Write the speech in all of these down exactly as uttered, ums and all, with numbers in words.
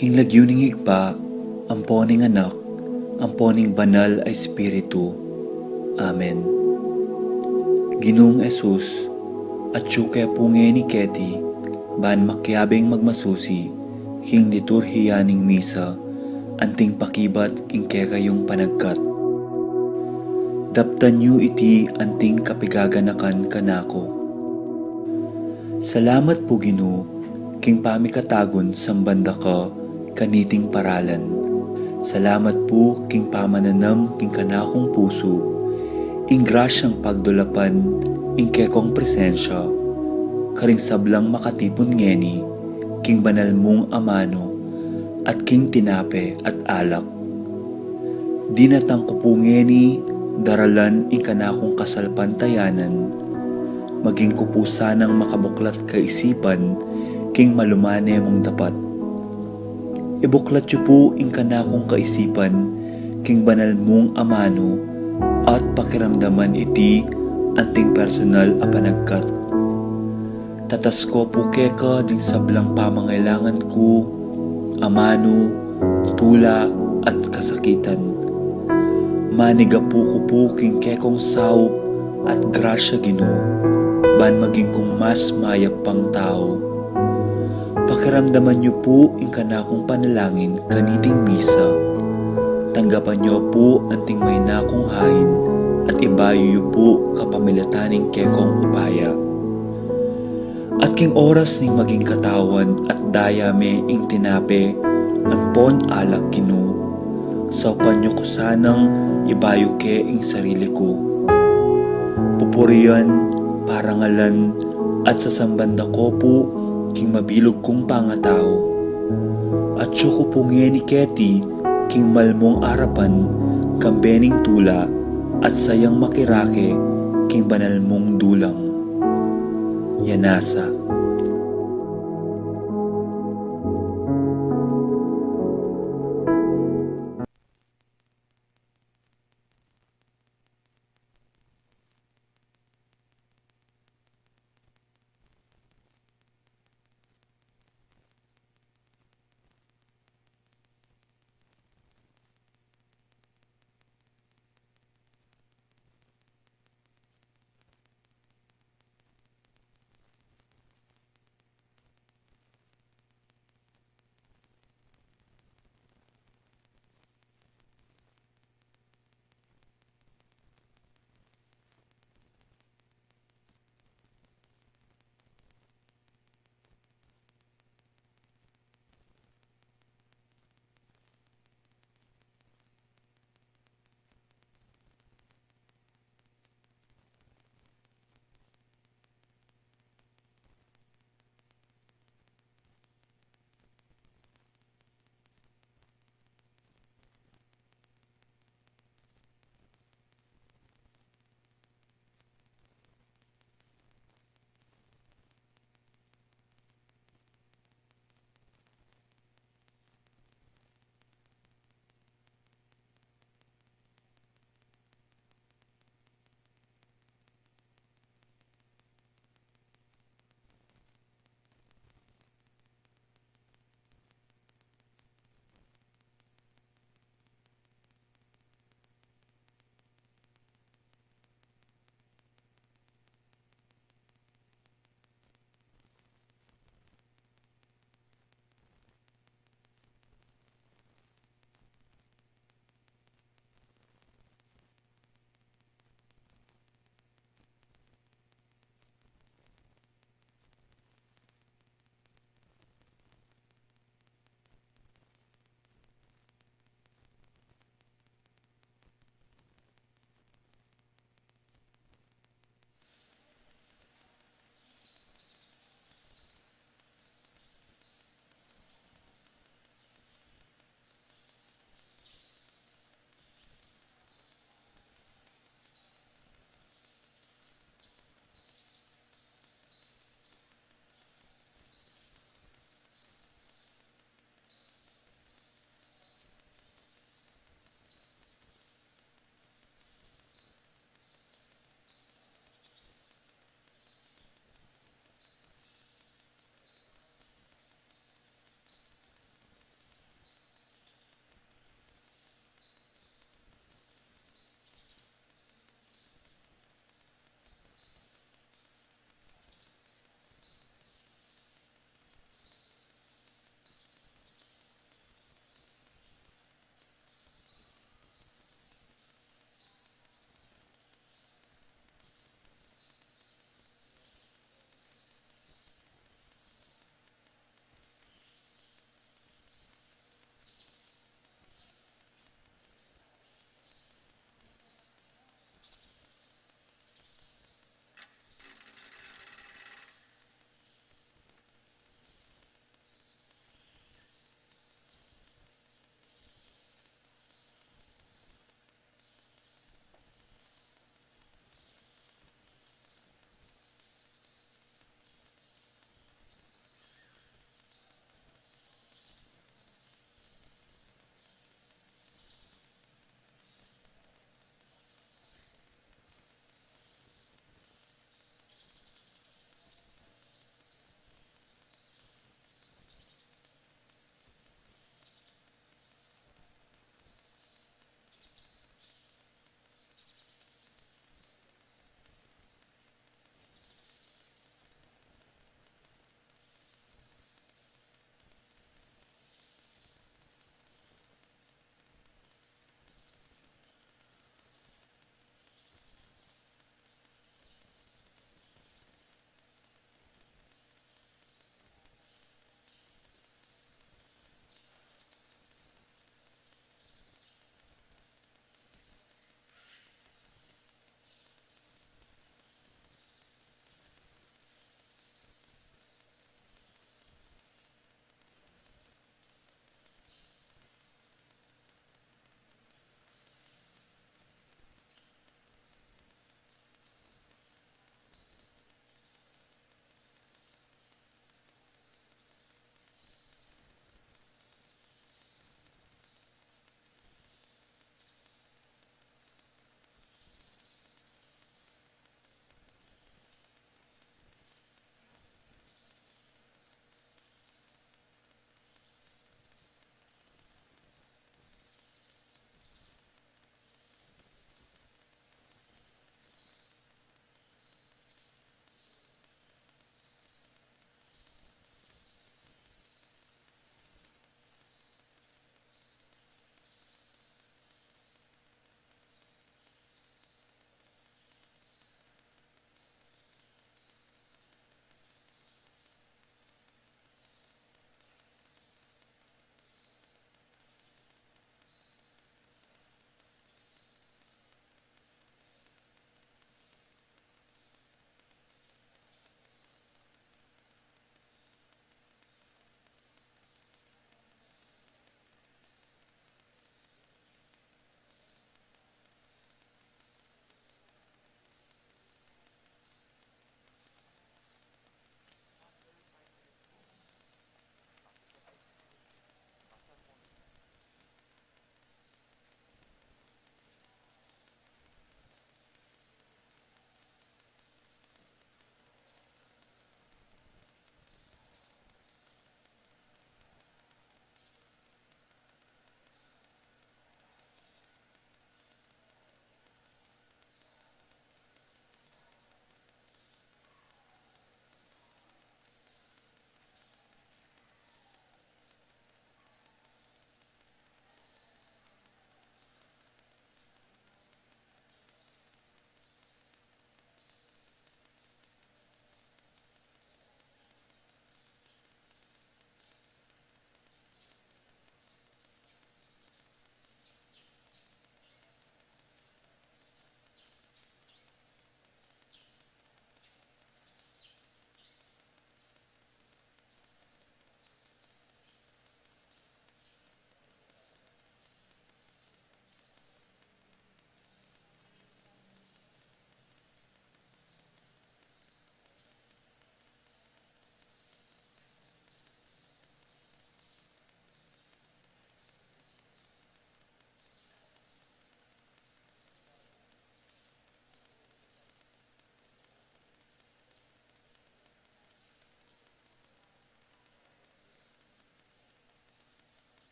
King lagyu ning Ibpa, ampo ning Anak, ampo ning Banal a Espiritu. Amen. Ginung Jesus, atyu ke pu ngeni keti, ban makiabing magmasusi king liturhiya ning misa, anting pakibat king kekayung panagkat. Daptan yu iti anting kapigaganakan kanaku. Salamat pu, Ginu, king pamikatagun samban da ka kaniting paralan. Salamat pu king pamananam king kanakung pusu, ing grasyang pagdulapan ing kekong presensya karing sablang makatipun ngeni king banal mung amanu at king tinape at alak. Dinatang ku pu ngeni daralan ing kanakung kasalpantayanan, maging ku pu sanang makabuklat kaisipan king malumane mung dapat. Ibuklat yu pu ing kanakung kaisipan king banal mung amanu at pakiramdaman iti anting personal a panagkat. Tatas ku pu keka ding sablang pamangailangan ku, amanu, tula, at kasakitan. Manigapu ku pu king kekong saup at grasya, Ginu, ban maging kung mas mayap pang tau. Pakiramdaman yu pu ing kanakung panalangin kaniting misa. Tanggapan yu pu anting maina kung hain at ibayu yu pu kapamilatan ning kekong upaya. At king oras ning maging katawan at daya me ing tinape ampon alak, Ginu, saupan yu ku sanang ibayu ke ing sarili ku. Pupurian, parangalan, at sasamban da ku pu king mabilug kung pangatau. Atyu ku pu ngeni keti king malmung arapan, kambe ning tula at sayang makirake king banal mung dulang. Yanasa.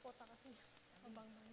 Kota kasi, abang man.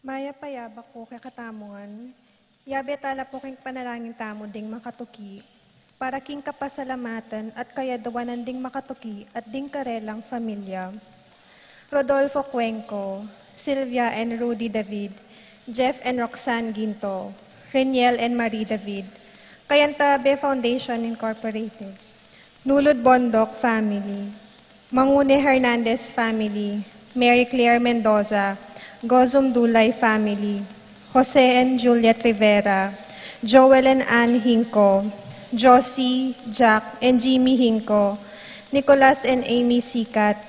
Mayap a yabak pu kekatamu ngan. Yabe tala pu king panalangin tamu ding makatuki, para king kapasalamatan at kayadwanan ding makatuki at ding karelang familia. Rodolfo Cuenco, Sylvia and Rudy David, Jeff and Roxanne Ginto, Reniel and Marie David, Kayantabe Foundation Incorporated. Nulud Bondoc family, Mangune Hernandez family, Mary Claire Mendoza, Gozum Dulay family, Jose and Juliet Rivera, Joel and Ann Hinco, Josie, Jack, and Jimmy Hinco, Nicolas and Amy Sicat,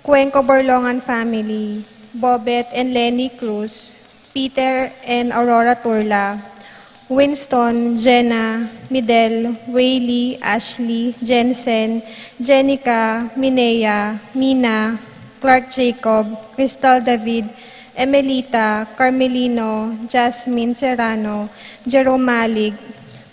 Cuenco Borlongan family, Bobet and Lenny Cruz, Peter and Aurora Turla, Winston, Jenna, Midel, Waylee, Ashley, Jensen, Jenica, Minea, Mina, Clark Jacob, Crystal David, Emelita, Carmelino, Jasmine Serrano, Jerome Malig,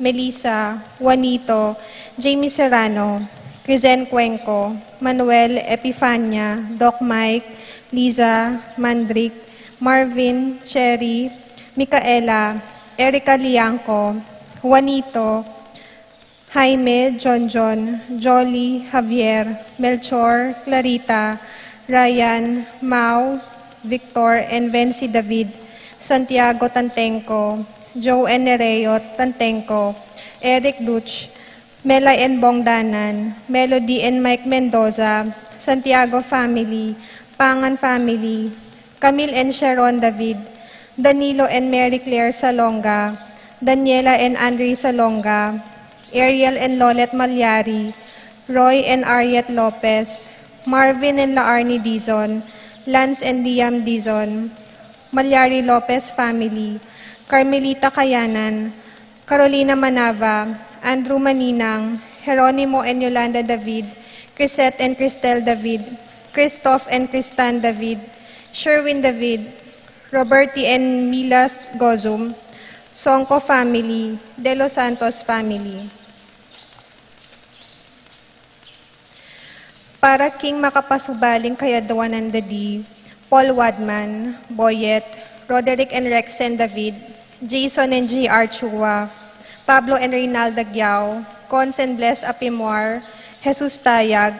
Melissa, Juanito, Jamie Serrano, Crizen Cuenco, Manuel, Epifania, Doc Mike, Liza, Mandrick, Marvin, Cherry, Micaela, Erica Liangco, Juanito, Jaime, Jonjon, Jolly, Javier, Melchor, Clarita, Ryan, Mau, Victor, and Vency David, Santiago Tantenco, Joe and Nereo Tantenco, Eric Duch, Melay and Bong Danan, Melody and Mike Mendoza, Santiago family, Pangan family, Camille and Sharon David, Danilo and Mary Claire Salonga, Daniela and Andre Salonga, Ariel and Lolet Malyari, Roy and Ariet Lopez, Marvin and Laarni Dizon, Lance and Liam Dizon, Malyari Lopez family, Carmelita Kayanan, Carolina Manava, Andrew Maninang, Jeronimo and Yolanda David, Crisette and Cristel David, Christoph and Cristan David, Sherwin David, Roberti and Milas Gozum, Songco family, De Los Santos family. Para king makapasubaling kayadwanan da di, Paul Wadman, Boyet, Roderick and Rexen David, Jason and J R Chua, Pablo and Reynalda Giao, Cons and Bless Apimwar, Jesus Tayag,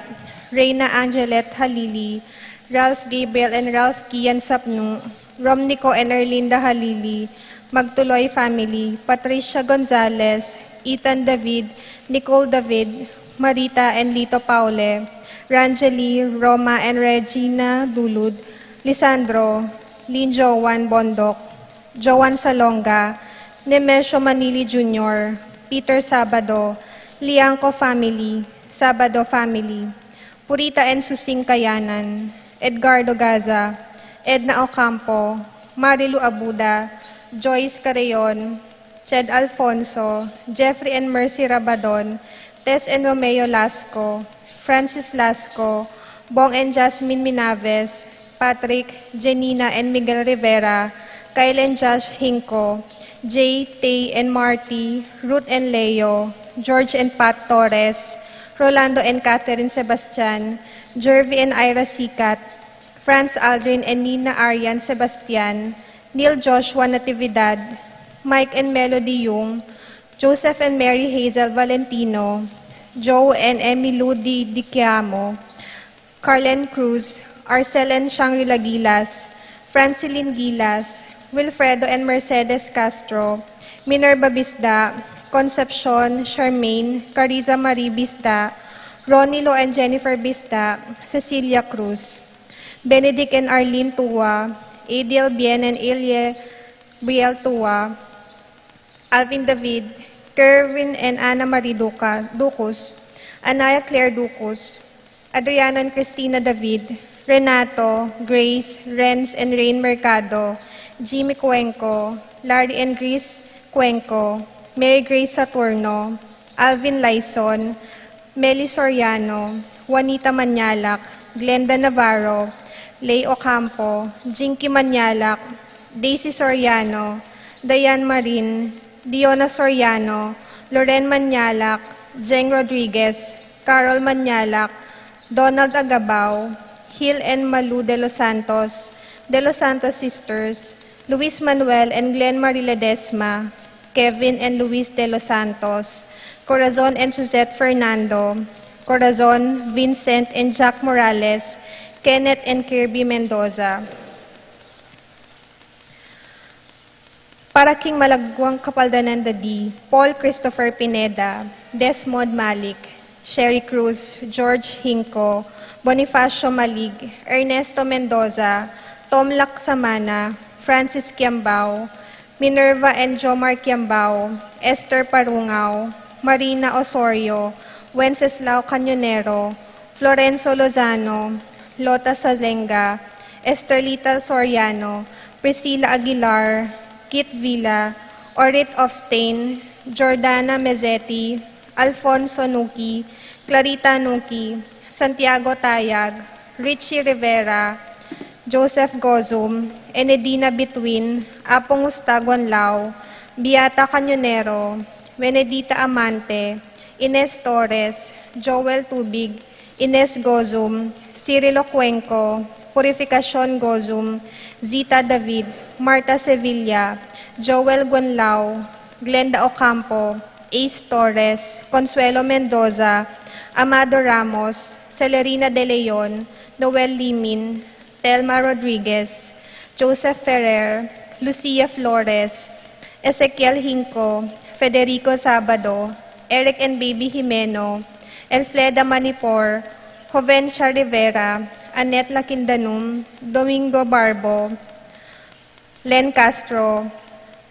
Reyna Angelet Halili, Ralph Gabriel and Ralph Kian Sapnu, Romnico and Erlinda Halili, Magtuloy family, Patricia Gonzalez, Ethan David, Nicole David, Marita and Lito Paule, Rangeli, Roma and Regina Dulud, Lisandro, Lin Joan Bondoc, Joan Salonga, Nemesio Manili Junior, Peter Sabado, Liangco family, Sabado family, Purita and Susing Kayanan, Edgardo Gaza, Edna Ocampo, Marilu Abuda, Joyce Carreon, Ched Alfonso, Jeffrey and Mercy Rabadon, Tess and Romeo Lasco, Francis Lasco, Bong and Jasmine Minaves, Patrick, Jenina and Miguel Rivera, Kyle and Josh Hinco, Jay, Tay and Marty, Ruth and Leo, George and Pat Torres, Rolando and Catherine Sebastian, Jervy and Ira Sicat, Franz Aldrin and Nina Arian Sebastian, Neil Joshua Natividad, Mike and Melody Yung, Joseph and Mary Hazel Valentino, Joe and Emmy Lou Di Diquiamo, Carlen Cruz, Arcel and Shangri-La Gilas, Francilyn Gilas, Wilfredo and Mercedes Castro, Minerva Bisda, Concepcion, Charmaine, Cariza Marie Bisda, Ronilo and Jennifer Bisda, Cecilia Cruz, Benedict and Arlene Tua, Adiel Bien and Elie Briel Tua, Alvin David, Kerwin and Ana Marie Duca, Ducus, Anaya Claire Ducus, Adriano and Christina David, Renato, Grace, Renz and Rain Mercado, Jimmy Cuenco, Larry and Grace Cuenco, Mary Grace Saturno, Alvin Laison, Meli Soriano, Juanita Mañalac, Glenda Navarro, Lay Ocampo, Jinky Mañalac, Daisy Soriano, Diane Marin, Diona Soriano, Loren Mañalac, Jeng Rodriguez, Carol Mañalac, Donald Agabao, Hil and Malu de los Santos, De los Santos Sisters, Luis Manuel and Glenn Marie Ledesma, Kevin and Luis De los Santos, Corazon and Suzette Fernando, Corazon, Vincent and Jack Morales, Kenneth and Kirby Mendoza. Para king malagwang kapaldanan da di Paul Christopher Pineda, Desmond Malik, Sherry Cruz, George Hinco, Bonifacio Malig, Ernesto Mendoza, Tom Lacsamana, Francis Kiambao, Minerva and Jomar Kiambao, Esther Parungao, Marina Osorio, Wenceslao Cañonero, Florenzo Lozano, Lota Salenga, Esterlita Soriano, Priscilla Aguilar, Kit Villa, Orit Ofstain, Jordana Mezzetti, Alfonso Nuki, Clarita Nuki, Santiago Tayag, Richie Rivera, Joseph Gozum, Enedina Bituin, Apong Ustaguan Lao, Beata Cañonero, Benedita Amante, Ines Torres, Joel Tubig, Ines Gozum, Cirilo Cuenco, Purificacion Gozum, Zita David, Marta Sevilla, Joel Guanlao, Glenda Ocampo, Ace Torres, Consuelo Mendoza, Amado Ramos, Celerina De Leon, Noel Limin, Telma Rodriguez, Joseph Ferrer, Lucia Flores, Ezequiel Hinco, Federico Sabado, Eric and Baby Jimeno, Elfleda Manipor, Jovencia Rivera, Annette Lakindanum, Domingo Barbo, Len Castro,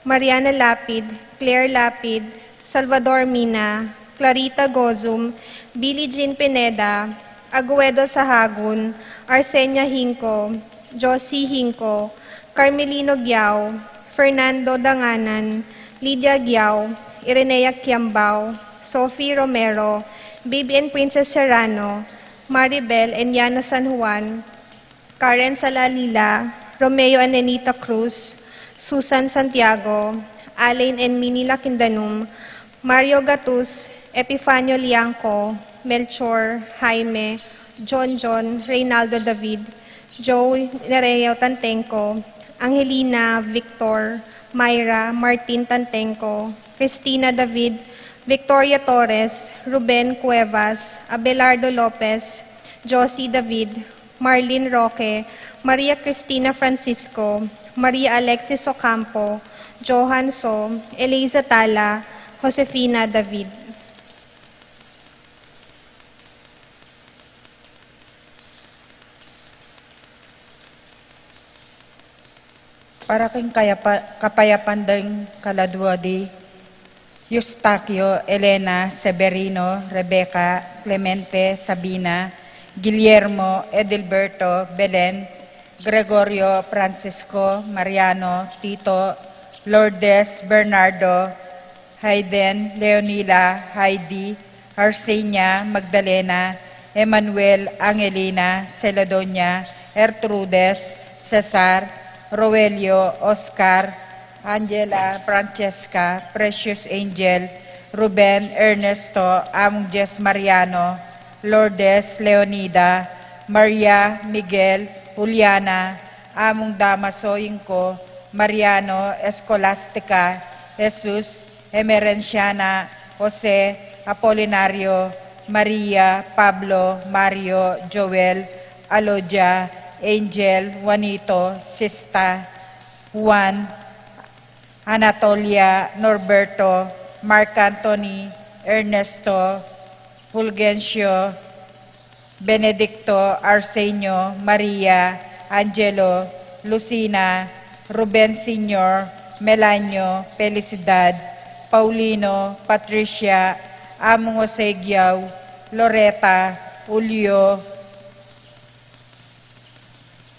Mariana Lapid, Claire Lapid, Salvador Mina, Clarita Gozum, Billie Jean Pineda, Aguedo Sahagun, Arsenia Hinco, Josie Hinco, Carmelino Giao, Fernando Danganan, Lydia Giao, Irenea Kiambao, Sophie Romero, Baby and Princess Serrano, Maribel and Yana San Juan, Karen Salalila, Romeo and Nenita Cruz, Susan Santiago, Alain and Mini Lakindanum, Mario Gatus, Epifanio Liangco, Melchor, Jaime, John John, Reynaldo David, Joe Nereo Tantenco, Angelina, Victor, Myra, Martin Tantenco, Christina David, Victoria Torres, Ruben Cuevas, Abelardo Lopez, Josie David, Marlene Roque, Maria Cristina Francisco, Maria Alexis Ocampo, Johan So, Eliza Tala, Josefina David. Para king kayapa-, kapayapan dang kaladua di Eustaquio, Elena, Severino, Rebecca, Clemente, Sabina, Guillermo, Edilberto, Belen, Gregorio, Francisco, Mariano, Tito, Lourdes, Bernardo, Hayden, Leonila, Heidi, Arsenia, Magdalena, Emmanuel, Angelina, Celadonia, Ertrudes, Cesar, Roelio, Oscar, Angela, Francesca, Precious Angel, Ruben, Ernesto, Among Jess Mariano, Lourdes, Leonida, Maria, Miguel, Juliana, Among Damaso Inco, Mariano, Escolastica, Jesus, Emerenciana, Jose, Apolinario, Maria, Pablo, Mario, Joel, Alodia, Angel, Juanito, Sista, Juan, Anatolia, Norberto, Mark Anthony, Ernesto, Fulgencio, Benedicto, Arsenio, Maria, Angelo, Lucina, Ruben Senior, Melanio, Felicidad, Paulino, Patricia, Among Osegiao, Loreta, Julio,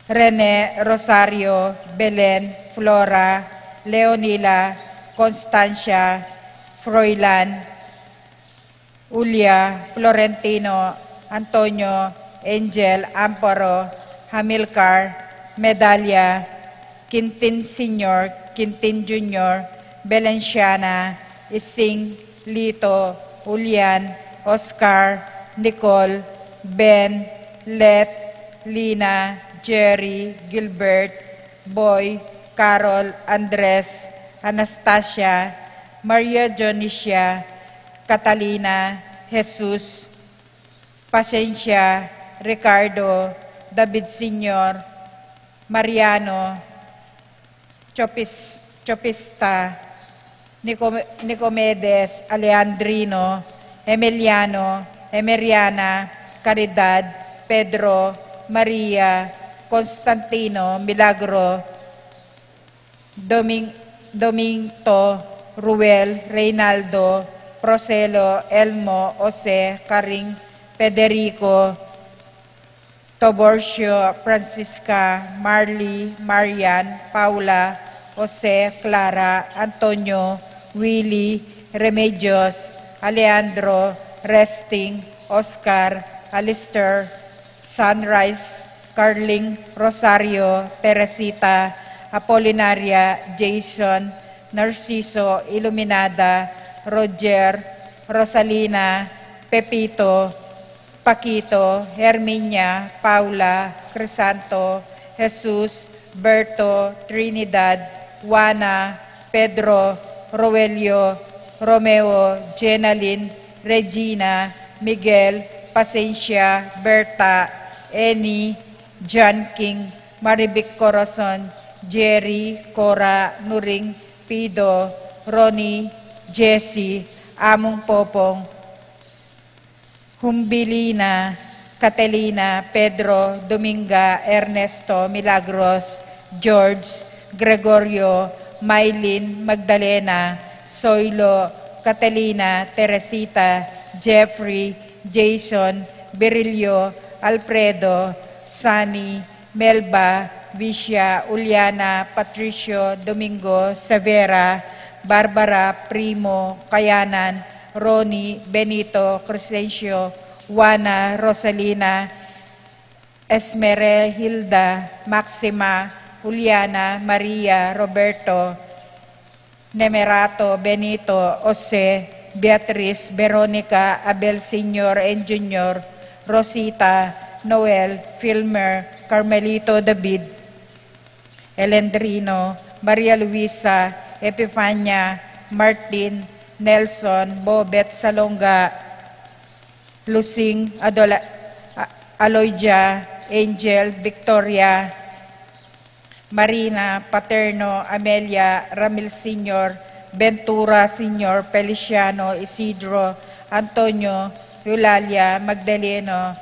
Rene, Rosario, Belen, Flora, Leonila, Constancia, Froilan, Julia, Florentino, Antonio, Angel, Amparo, Hamilcar, Medalia, Quintin Senior, Quintin Junior, Belenciana, Ising, Lito, Julian, Oscar, Nicole, Ben, Let, Lina, Jerry, Gilbert, Boy, Carol, Andres, Anastasia, Maria Dionisia, Catalina, Jesus, Pasensia, Ricardo, David Senior, Mariano, Chopis-, Chopista, Nico-, Nicomedes, Alejandrino, Emiliano, Emeriana, Caridad, Pedro, Maria, Constantino, Milagro, Doming-, Dominto, Ruel, Reynaldo, Proselo, Elmo, Jose, Karing, Federico, Toborcio, Francisca, Marley, Marian, Paula, Jose, Clara, Antonio, Willy, Remedios, Alejandro, Resting, Oscar, Alistair, Sunrise, Carling, Rosario, Teresita, Apolinaria, Jason, Narciso, Iluminada, Roger, Rosalina, Pepito, Paquito, Herminia, Paula, Crisanto, Jesus, Berto, Trinidad, Juana, Pedro, Roelio, Romeo, Jenalyn, Regina, Miguel, Pasensia, Berta, Annie, John King, Marivic Corazon, Jerry, Cora, Nuring, Pido, Ronnie, Jessie, Among Popong, Humbilina, Catalina, Pedro, Dominga, Ernesto, Milagros, George, Gregorio, Mylene, Magdalena, Soilo, Catalina, Teresita, Jeffrey, Jason, Virilio, Alfredo, Sunny, Melba, Vicia, Uliana, Patricio, Domingo, Severa, Barbara, Primo, Kayanan, Ronnie, Benito, Crescencio, Juana, Rosalina, Esmeralda, Maxima, Juliana, Maria, Roberto, Nemerato, Benito, Jose, Beatriz, Veronica, Abel Senior and Junior, Rosita, Noel, Filmer, Carmelito, David, Elendrino, Maria Luisa, Epifania, Martin, Nelson, Bobet, Salonga, Lusing, Adola-, A-, Aloydia, Angel, Victoria, Marina, Paterno, Amelia, Ramil Senior, Ventura Senior, Feliciano, Isidro, Antonio, Eulalia, Magdaleno,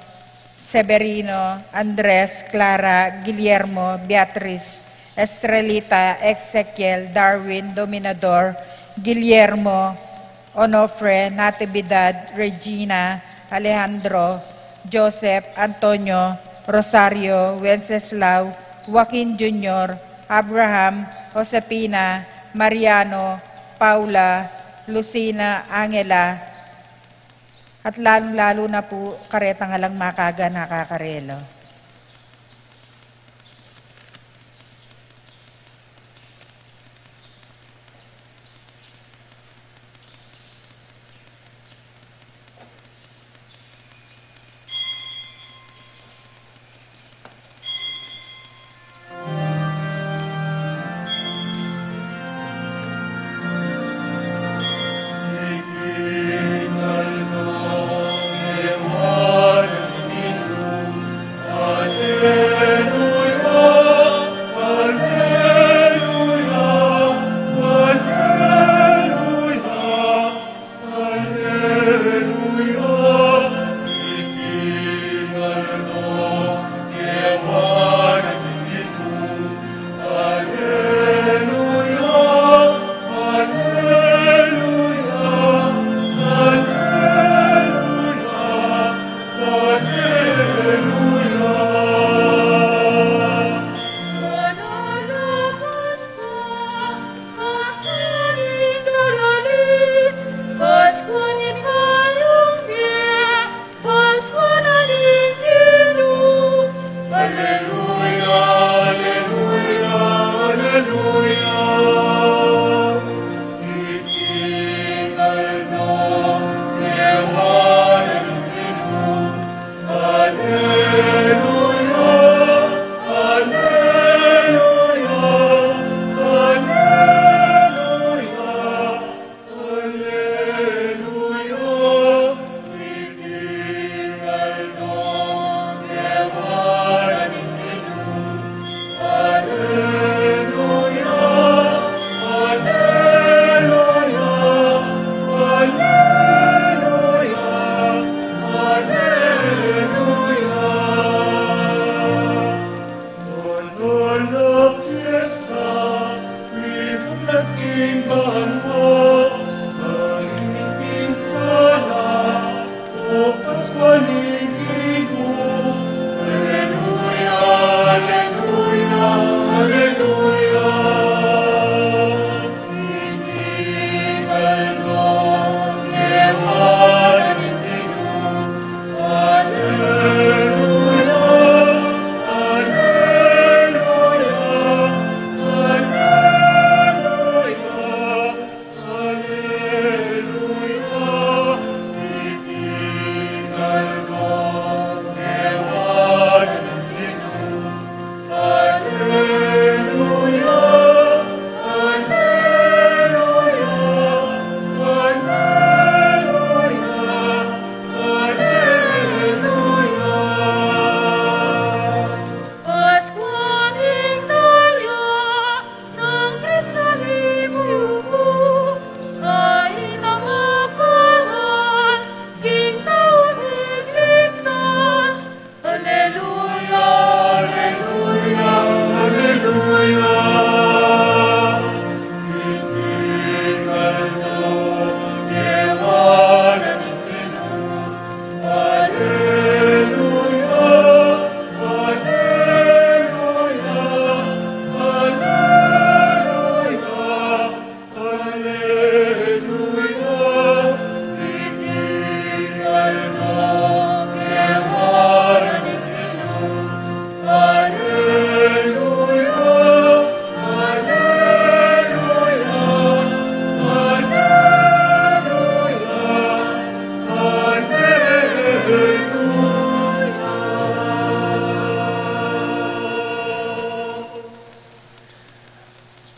Severino, Andres, Clara, Guillermo, Beatriz, Estrelita, Ezequiel, Darwin, Dominador, Guillermo, Onofre, Natividad, Regina, Alejandro, Joseph, Antonio, Rosario, Wenceslao, Joaquin Junior, Abraham, Josefina, Mariano, Paula, Lucina, Angela, at lalung-lalu na pu karetang alang makaganaka karela.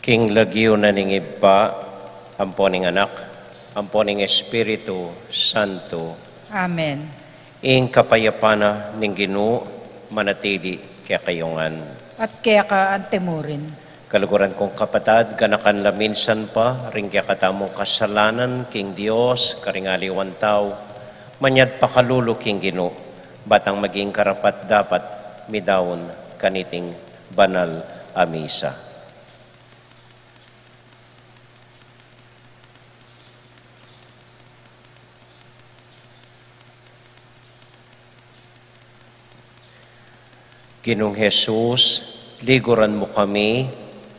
King lagyu na ning Ibpa, ampo ning Anak, ampo ning Espiritu Santo. Amen. Ing kapayapan na ning Ginu manatili kekayu ngan. At keka antimurin. Kaluguran kung kapatad, ganakan la minsan pa ring kekatamung kasalanan king Dios karing aliwan tau, manyad pakalulu king Ginu, bang maging karapat-dapat midaun kaniting banal a misa. Ginung Jesus, liguran mu kami,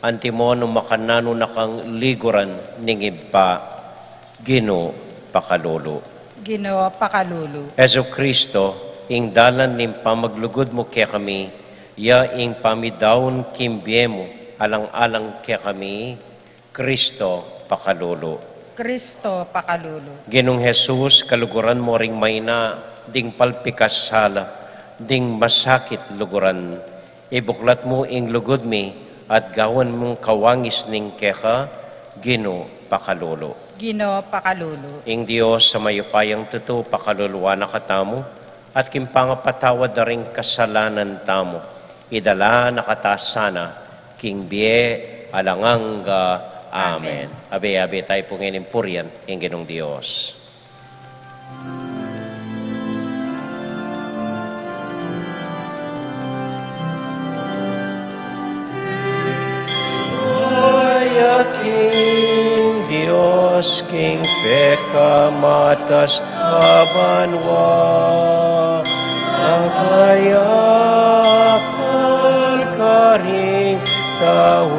antimo nung makananu na kang liguran ning Ibpa, Ginu, pakalulu. Ginu, pakalulu. Jesu Kristo, ing dalan ning pamaglugud mu kekami, ya ing pamidaun king bie mu, alang-alang kekami, Kristo, pakalulu. Kristo, pakalulu. Ginung Jesus, kaluguran mu ring maina ding palpikas sala, ding masakit luguran. Ibuklat mu ing lugud mi, at gawan mung kawangis ning keka, Ginu, pakalulu. Ginu, pakalulu. Ing Dios a mayupayang tutu, pakaluluan na katamu, at king pangapatawad da ring kasalanan tamu, idala na kata sana king bie alang angga. Amen. Amen. Abe, abe tayu pu ngening purian ing Ginung Dios. Kaya king Dios, king pekamatas a banua, a kaya karing tau,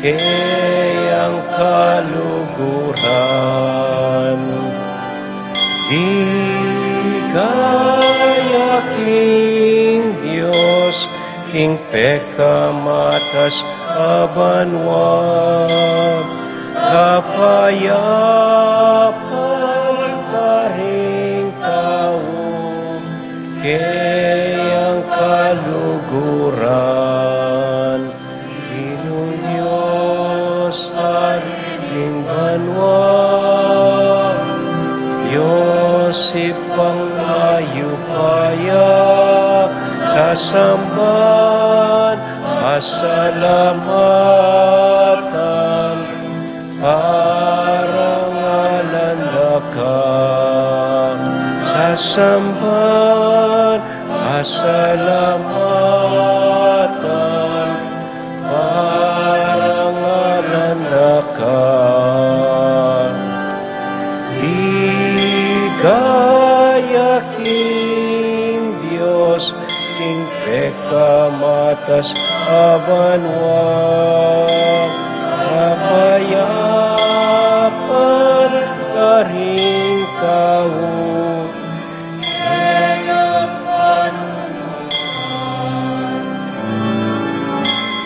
keyang kaluguran. Di kaya king Dios, king pekamatas a banua, kapayapan karing tau, keyang kaluguran. Ginung Dios, Ari ning banua, Dios Ibpang mayupaya, sasamban, pasalamatan, parangalan da ka, sasamban, pasalamatan, parangalan da ka. Di kaya king Dios, king pekamatas a banua, kapayapan karing tau, keyang kaluguran.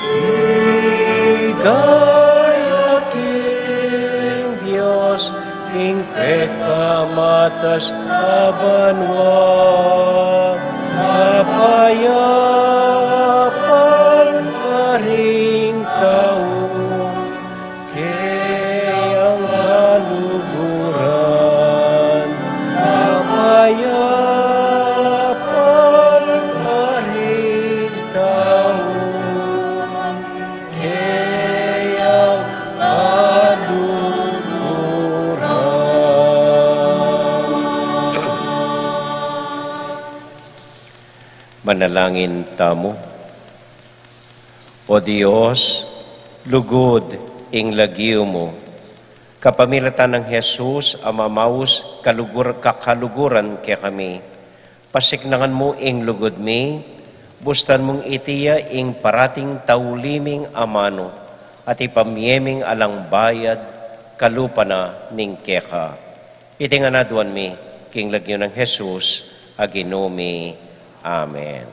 Di kaya king Dios, king pekamatas a banua, kapayapan karing tau, keyang kaluguran. Kapayapan karing tau, keyang kaluguran. Manalangin tamu. O Dios, lugud ing lagyu mu, kapamilatan nang Jesus a mamaus kalugur-, kakaluguran kekami. Pasiknangan mu ing lugud mi, bustan mung iti ya ing parating tauli ming amanu, at ipamie ming alang bayad kalupa na ning keka. Iti ngan aduan mi king lagyu nang Jesus a Ginu mi. Amen.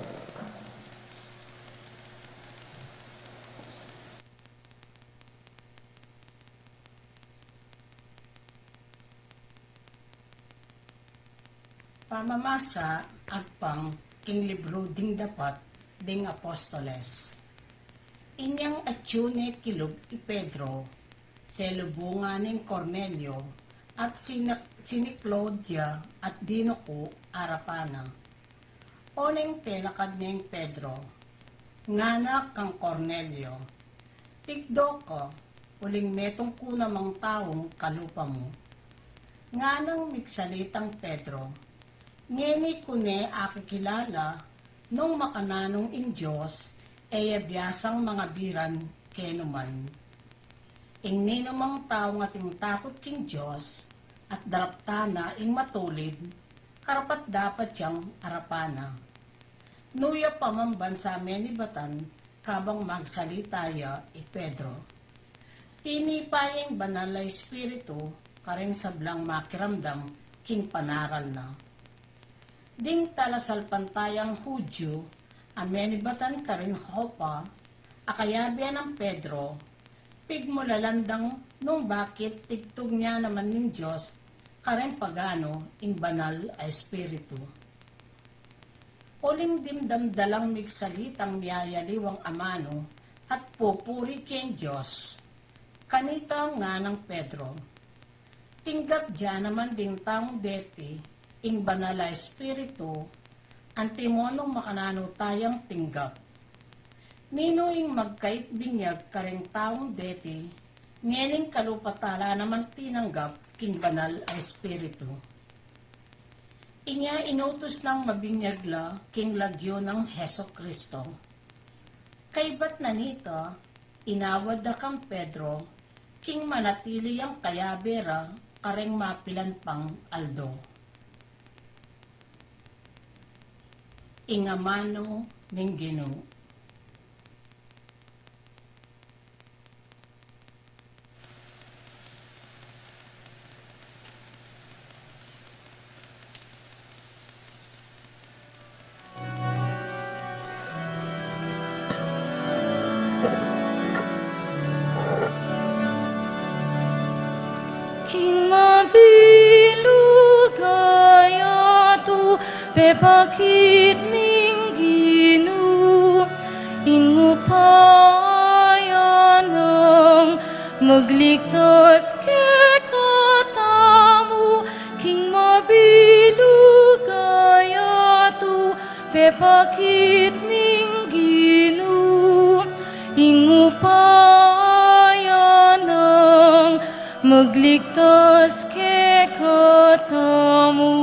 Pamamasa agpang king libru ding Dapat ding Apostoles. Inyang atyu ne kilub i Pedro, selubungan neng Cornelio, at sinak-, siniklaud ya at dinuku arapan na. O neng telakad neng Pedro, ngana kang Cornelio, "Tikdo ka, uling metung ku namang taung kalupa mu." Nganang migsalitang Pedro, "Ngeni ku ne akikilala nung makananung ing Dios e ya biasang mangabiran kenu man. Ing ninumang taung ating takut king Dios at daraptan na ing matulid, karapat-dapat yang arapan na." Nu ya pa man ban sa menibatan kabang magsalita ya i Pedro. Tinipa ya ing Banal a Espiritu karing sablang makiramdam king panaral na. Ding talasalpantayang Hudyu a menibatan karin Jopa, a kayabe nang Pedro, pigmulalandang nung bakit tigtug ne naman ning Dios karing paganu ing Banal a Espiritu. Uling dimdam da lang migsalitang miyayaliwang amanu at pupuri king Dios. Kanita nganang Pedro, "Tinggap da naman ding taung deti ing Banal a Espiritu, antimo nung makananu tayang tinggap. Ninu ing magkait binyag karing taung deti, ngening kalupa tala naman tinanggap king Banal a Espiritu?" Inya inutus nang mabinyag la king lagyu nang Jesucristo. Kaybat na nita, inawad da kang Pedro king manatili yang kayabe ra kareng mapilan pang aldo. Ing amanu ning Ginu. King mabilug a yatu, pepakit ning Ginu ing upaya nang magligtas kekatamu. King mabilug a yatu, pepakit ning Ginu ing upaya nang magligtas kekatamu.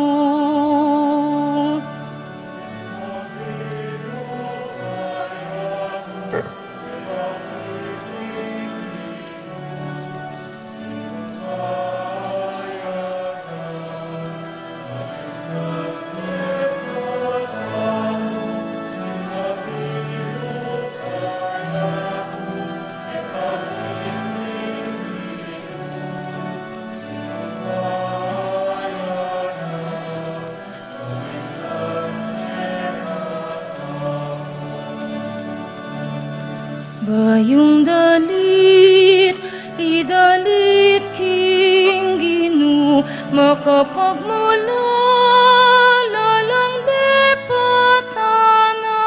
Bayung dalit, idalit king Ginu, makapagmulala lang depatan na.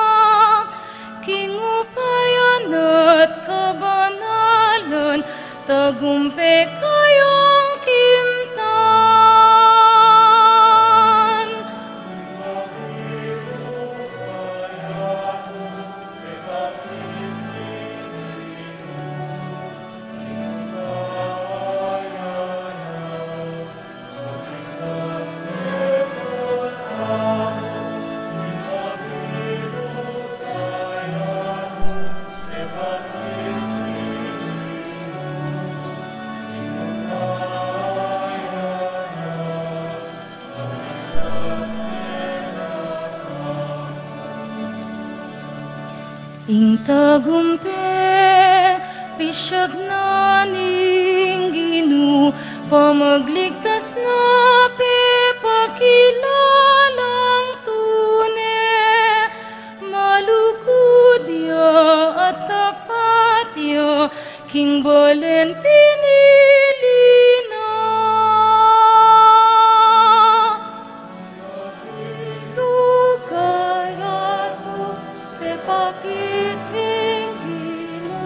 King upaya na't kabanalan, tagumpe kayang kimtan. Ing tagumpe, pisyag na ning Ginu, pamagligtas na pepakilalang tune, malukud ya at tapat ya, king balen pinili na. Lugar ato, pepakit ning Ginu,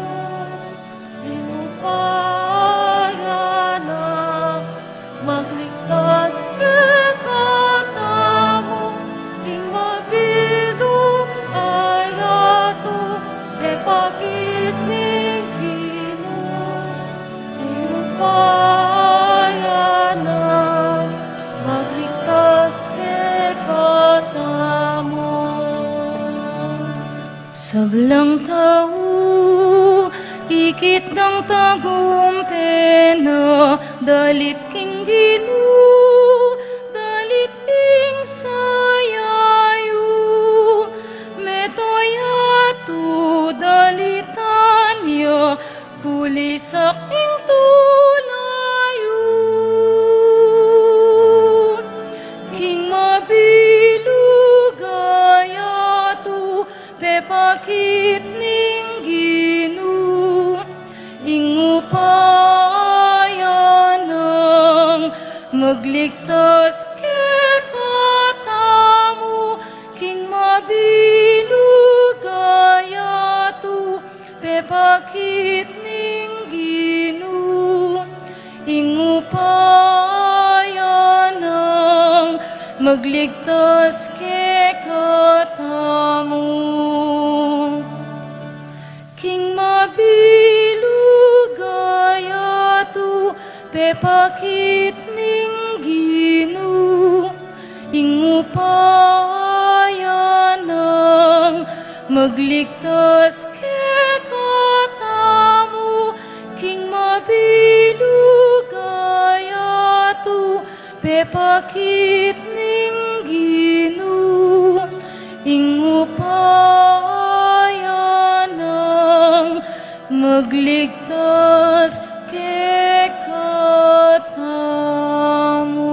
Sablang tau, ikit dang tagumpe na, dalit king Ginu, dalit ing sayayu, metoy yatu, dalitan ya, kulisak ing tula yu. King mabilug a yatu, pepakit ning Ginu, ing upaya nang magligtas kekatamu. King mabilug a yatu, pepakit ning Ginu, ing upaya nang magligtas kekatamu. King mabilug a yatu, pepakit ning Ginu, ing upaya nang magligtas kekatamu. King mabilug a yatu, pepakit ning Ginu, ing upaya nang magligtas kekatamu.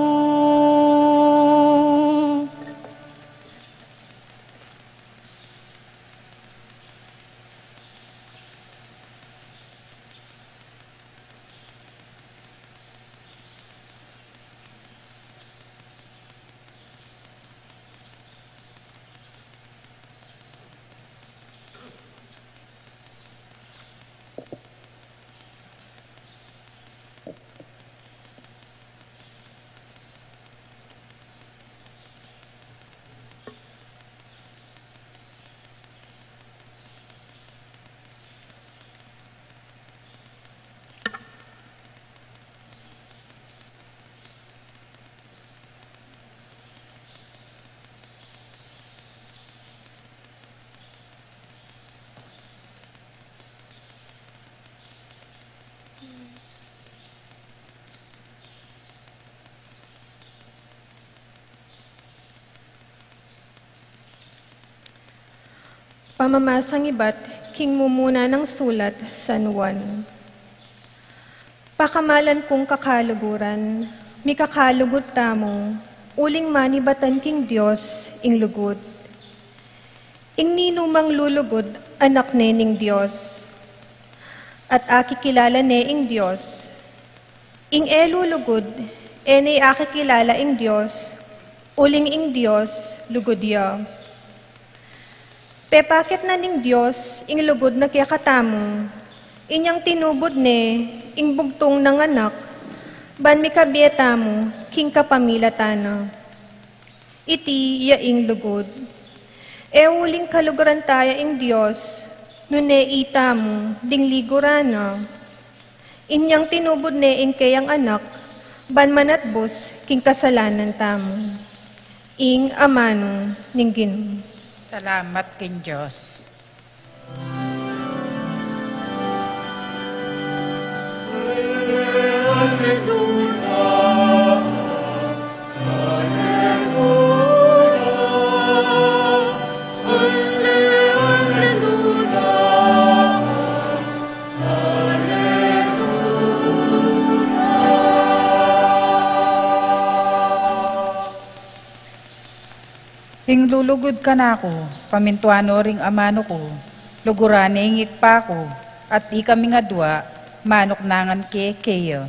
Pamamasang ibat king mumuna nang sulat San Juan. Pakamalan kung kakaluguran, mikakalugud tamu, uling manibatan king Dios ing lugud. Ing ninumang lulugud, anak ne ning Dios, at akikilala ne ing Dios. Ing e lulugud, e ne akikilala ing Dios, uling ing Dios lugud ya. Pepakit na ning Dios ing lugud na kekatamu, inyang tinubud ne ing bugtung nang Anak, ban mikabie tamu king kapamilatan na. Iti ya ing lugud. E uling kaluguran ta ya ing Dios, nune itamu ding liguran na. Inyang tinubud ne ing keyang Anak, ban manatbus king kasalanan tamu. Ing amanu ning Ginu. Salamat king Dios. Ing lulugud kanaku, pamintuan no ring amanu ku, luguran ne ing ibpa ku, at ikaming adua, manuknangan ke keya.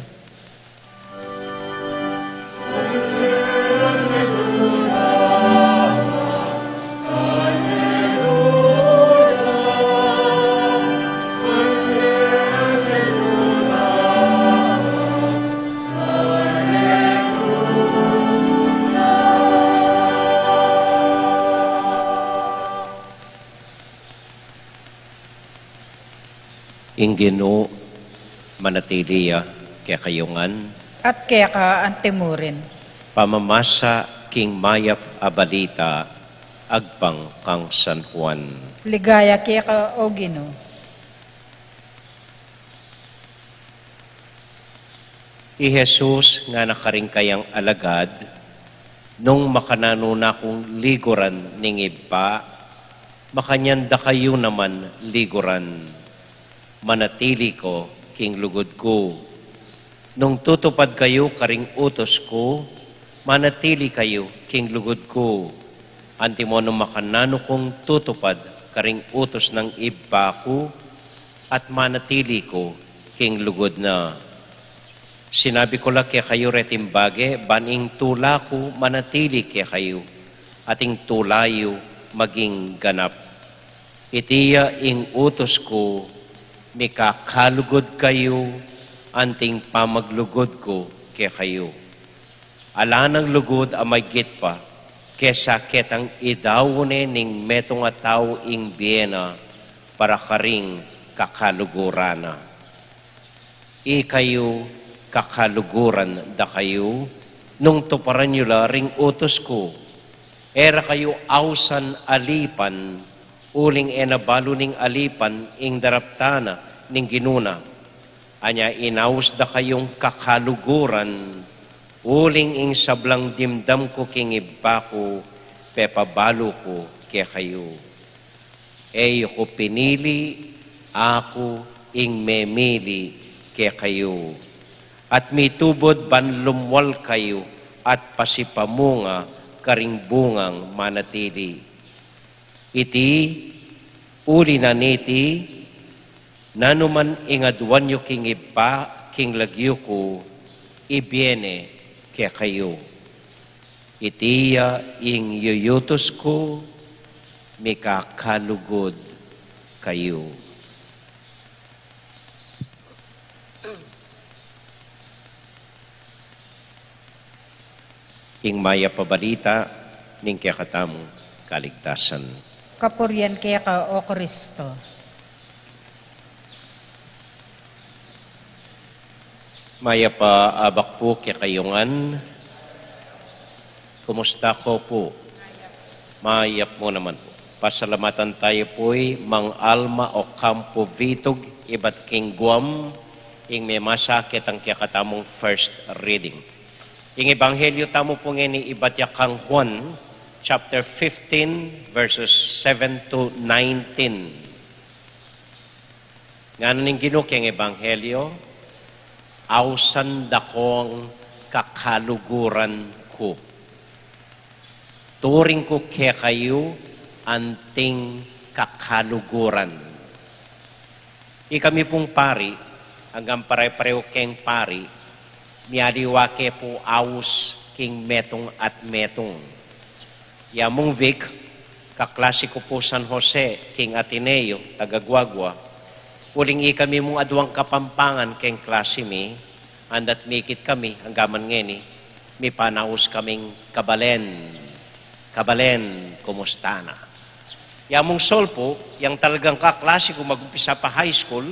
Ing Ginu manatili ya kekayu ngan. At keka antimurin. Pamamasa king mayap a balita Agpang kang San Juan. Ligaya keka, O Ginu. I Jesus ngana karing kayang alagad, nung makananu na kung liguran ning Ibpa, makanyan da kayu naman liguran. Manatili ko king lugud ku. Nung tutupad kayu karing utus ku, manatili kayu king lugud ku. Antimo nung makananu kung tutupad karing utus nang Ibpa ku, at manatili ko king lugud na. Sinabi ku la kekayu reting bage, ban ing tula ku manatili kekayu, at ing tula yu maging ganap. Iti ya ing utus ku, mikakalugud kayu, anting pamaglugud ku kekayu. Ala nang lugud a maigit pa kesa ketang idaun ne ning metung a tau ing bie na para karing kakaluguran na. Ikayu, kakaluguran da kayu, nung tuparan yu la ring utus ku. E ra kayu ausan alipan, uling e na balu ning alipan ing daraptan na ning Ginu na. Anya inaus da kayung kakaluguran, uling ing sablang dimdam ku king Ibpa ku, pepabalu ku kekayu. E yu ku pinili, aku ing memili kekayu. At mitubud ban lumwal kayu at pasipamunga karing bungang manatili. Iti, uli na niti, nanu man ing aduan yu king Ibpa, king lagyu ku, ibie ne kekayu. Iti ya ing yuutus ku, mikakalugud kayu. Ing mayap a balita ning kekatamung kaligtasan. Kapurian keka, O Kristo. Mayap a abak pu kekayu ngan. Kumusta ko pu? Mayap mu naman pu. Pasalamatan tayu pu i Mang Alma Ocampo Vitug, ibat king Guam, ing memasa ketang kekatamung first reading. Ing ebanghelyo tamu pu ngeni ibat ya kang Juan, chapter fifteen, verses seven to nineteen. Ngana ning Ginu keng ebanghelyo, ausan da kong kakaluguran ku. Turing ku kekayu anting kakaluguran. Ikami pung pari, anggang pare-pareho keng pari, mialiwa ke pu aus king metung at metung. Ya mung Vic, kaklasi ku pu San Jose, king Ateneo, taga Guagua. Uling ikami mung aduang Kapampangan keng klasi mi, andat mikit kami, anggaman ngeni, mipanaus kaming kabalen. Kabalen, kumusta na? Ya mung Sol pu, yang talagang kaklasi ku magumpisa pa high school,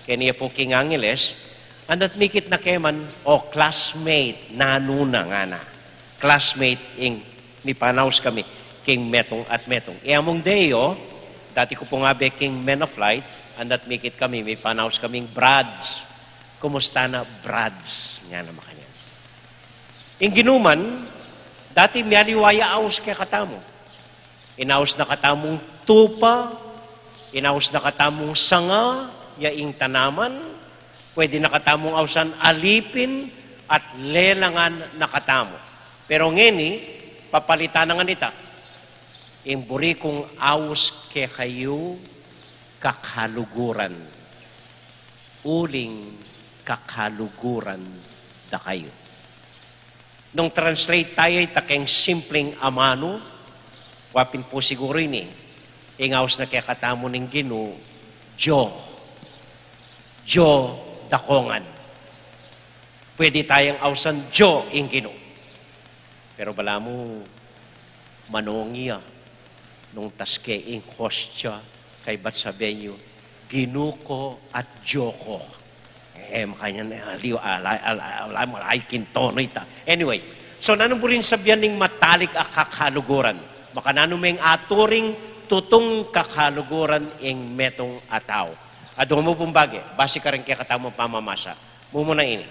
keni ya pu king Angeles, andat mikit na ke man, o classmate, nanu na ngana. Classmate ing mipanaus kami king metung at metung. Ya mung Deo, dati ku pung abe king Men of Light, andat mikit kami, mipanaus kaming brads. Kumusta na, brads? Ngana makanyan. Ing Ginu man, dati mialiwa ya aus kekatamu. Inaus na katamung tupa, inaus na katamung sanga, ya ing tanaman, pwede na katamung ausan alipin, at lelangan na katamu. Pero ngeni, papalitan na ngan ita. Ing buri kung aus kekayu, kakaluguran. Uling kakaluguran da kayu. Nung translate taya ita keng simpleng amanu, wa pin pu siguru ini, ing aus na kekatamu ning Ginu, Diyo. Diyo da ko ngan. Pwede tayang ausan Diyo ing Ginu. Pero balamu, manung ya nung taske ing hostia, kaybat sabian yu, Ginu ko at Diyo ko. E, makanyan, e, aliwa, alay, alay, alay, alay king tono ita. Anyway, so nanung buring sabian ning matalik a kakaluguran? Makananu meng aturing tutung kakaluguran ing metung a tau? Adua mu pung bage, basi karing kekatamung pamamasa. Mumuna ini.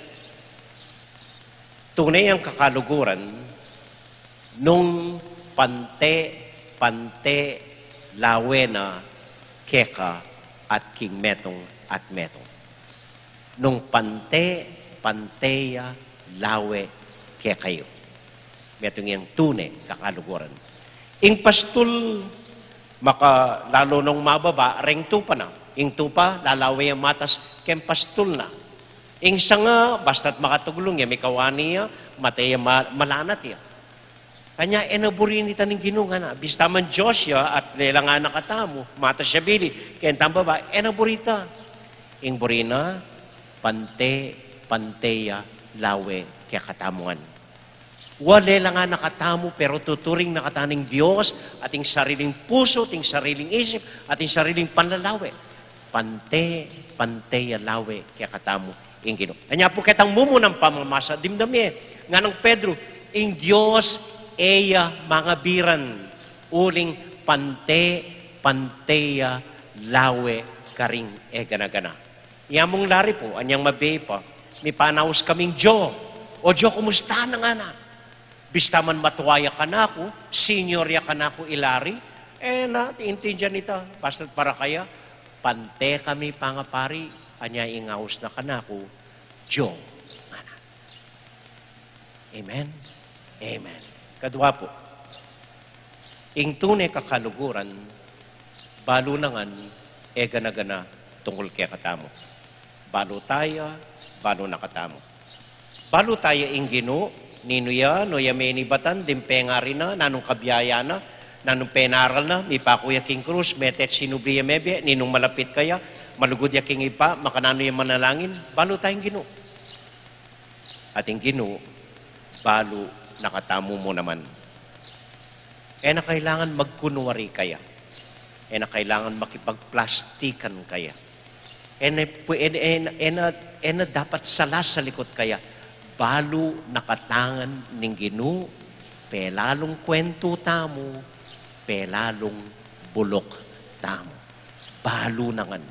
Tune yang kakaluguran nung pante-pante lawe na keka at king metung at metung. Nung pante-pante ya lawe kekayu. Metung yang tune kakaluguran. Ing pastul, maka lalu nung mababa, reng tupa na. Ing tupa, lalawe ya matas keng pastul na. Ing sanga, basta't makatuglung ya, mikawani ya, mate ya, ma-, malanat ya. Anya, e na buri nita ning Ginu ngana. Bista man Dios ya at lelang anak katamu, matas ya bili keng tambaba, e na buri ta. Ing buri na, pante, pante ya lawe kekatamu ngan. Wa lelang anak katamu, pero tuturing na kata ning Dios, ating sariling pusu, ating sariling isip, ating sariling panlalawe. Pante, pante ya lawe kekatamu ing Ginu. Anya pu ketang mumunang pamamasa, dimdam ye, nganang Pedro, ing Dios e ya mangabiran, uling pante, pante ya lawe karing e gana-gana. Nya mung Larry pu, anyang mabie pa, mipanaus kaming Joe. O Joe, kumusta na ngana? Bista man matua ya kanaku, senior ya kanaku i Larry, e na, intindian ita, basta't para kaya, pante kami pangapari, anya ing aus na kanaku, Joe, ngana. Amen? Amen. Kadua pu, ing tune kakaluguran, balu na ngan e gana-gana tungkul kekatamu. Balu taya, balu na katamu. Balu taya ing Ginu, ninu ya, nu ya menibatan, ding pengari na, nanung kabyayan na, nanung penaral na, mipaku ya king krus, mete at sinubli ya mebie, ninung malapit kaya, malugud ya king Ibpa, makananu ya manalangin, balu taya ing Ginu. At ing Ginu, balu na katamu mu naman. E na kailangan magkunwari kaya. E na kailangan makipagplastikan kaya. E na pu-, e na, e na, e na, e na dapat sala salikut kaya. Balu na katamu ngan ning Ginu, pelalung kwentu tamu, pelalung buluk tamu. Balu na ngan.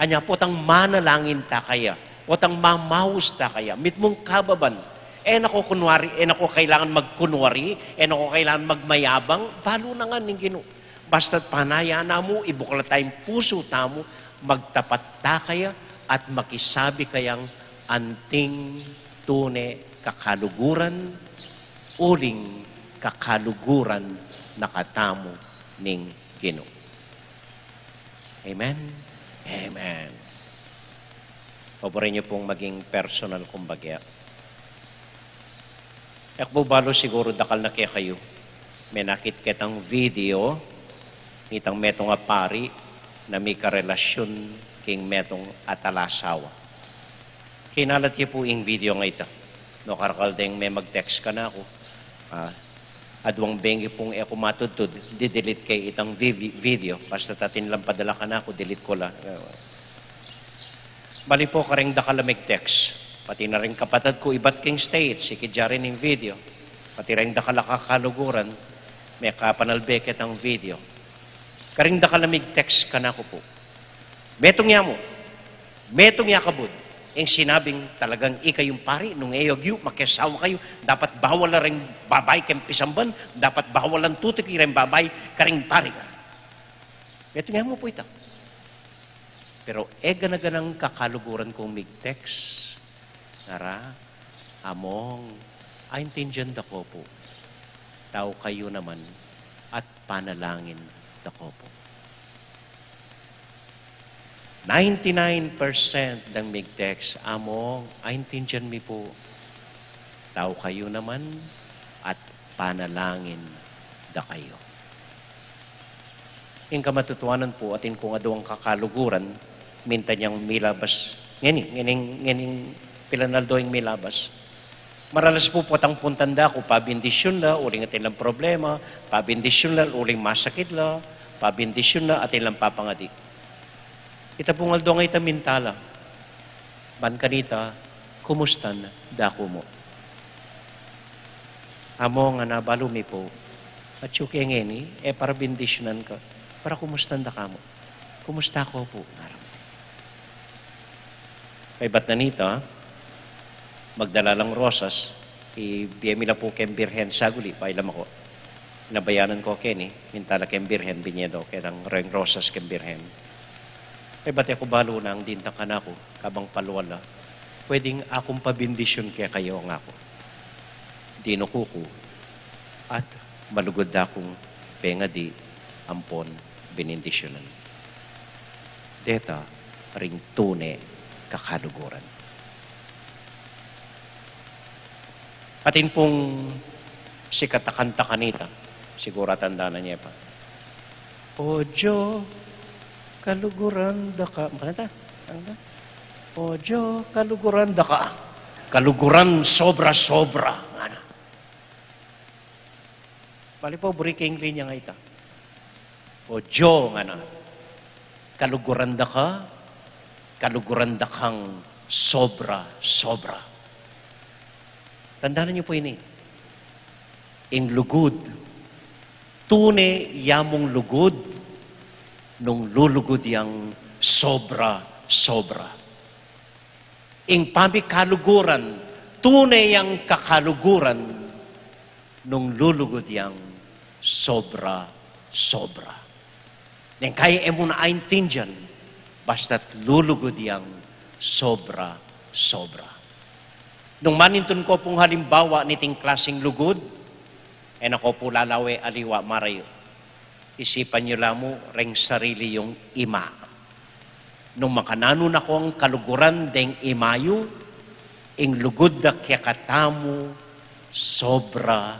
Anya, potang manalangin ta kaya, potang mamaus ta kaya, mitmung kababan, e na ku kunwari, e na ku kailangan magkunwari, e na ku kailangan magmayabang, balu na ngan ning Ginu. Basta't panaya na mu, ibuklat ta ing pusu tamu, magtapat ta kaya, at makisabi kayang anting tune kakaluguran, uling kakaluguran na katamu ning Ginu. Amen? Amen. Paborin yu pung maging personal kung bagya. E ku balu, siguru dakal na kekayu menakit ketang video nitang metung a pari na mikarelasyon king metung a talasawa. Kinalat ye pu ing video a ita. No, karakal deng me mag-text kanaku. Ah, aduang bengke pung e ku matudtud, didelete ke itang vi-, vi-, video. Basta atin lang padala kanaku, delete ku la. Bali pu, kareng dakal a mig-text, pati na ring kapatad ku ibat king States, ikit ya rin ing video. Pati reng dakal a kakaluguran, mekapanalbe ketang video. Kareng dakal a mig-text kanaku pu. Metung ya mu, metung ya kabud, ing sinabing talagang ikayung pari, nung e yu agyu, makiasawa kayu, dapat bawal la reng babai keng pisamban, dapat bawal lang tutuki reng babai kareng pari ka. Metung ya mu pu ita. Pero e gana-ganang kakaluguran kung mig-text, ngara, Among, aintindian da ko pu. Tau kayu naman at panalangin da ko pu. Ninety-nine percent dang mig-text, Among, aintindian mi pu. Tau kayu naman at panalangin da kayu. Ing kamatutuanan pu, atin kung aduang kakaluguran, minta yang milabas. Ngeni, ngening, ngening pilan aldo ing milabas. Maralas pu, potang puntan da ku, pabindisyun la, uling atin lang problema, pabindisyun la, uling masakit la, pabindisyun la, atin lang papangadi. Ita pung aldo a ita minta la. Ban kanita, kumusta na da ku mu? Among, ngana, balu mi pu. Atyu ke ngeni, e para bendisyunan ka. Para kumusta nda ka mu? Kumusta ko pu? Ngarang. Kaybat na nita, magdala lang rosas, ibie mi la pu keng Birhen saguli, pailam ako. Nabayanan ko keni, minta la keng Birhen, binye do ketang reng rosas keng Birhen. Kaybat e ku balu nung dinta kanaku, kabang palual la, pwedeng akung pabendisyun kekayu, ngaku. Dinuku ku, at malugud da kung pengadi ampon benindisyunan. Deta ring tune kakaluguran. Atin pung sikat a kanta kanita, siguru tandanan ye pa. O Dios, kaluguran da ka. Ano ta? Ano ta? O Dios, kaluguran da ka. Kaluguran sobra-sobra. Ngana. Bali pa, buri ke ing linya a ita. O Dios, ngana, kaluguran da ka, kaluguran da kang sobra-sobra. Tandanan yu pu ini. Ing lugud, tune ya mung lugud nung lulugud yang sobra-sobra. Ing pamikaluguran, tune yang kakaluguran nung lulugud yang sobra-sobra. Neng kaya e mu na aintindian, basta't lulugud yang sobra-sobra. Nung manintun ko pung halimbawa niting klasing lugud, e na ko pu lalawe aliwa marayu. Isipan yu la mu reng sarili yung ima. Nung makananu na kong kaluguran deng ima yu, ing lugud da kekatamu sobra-sobra.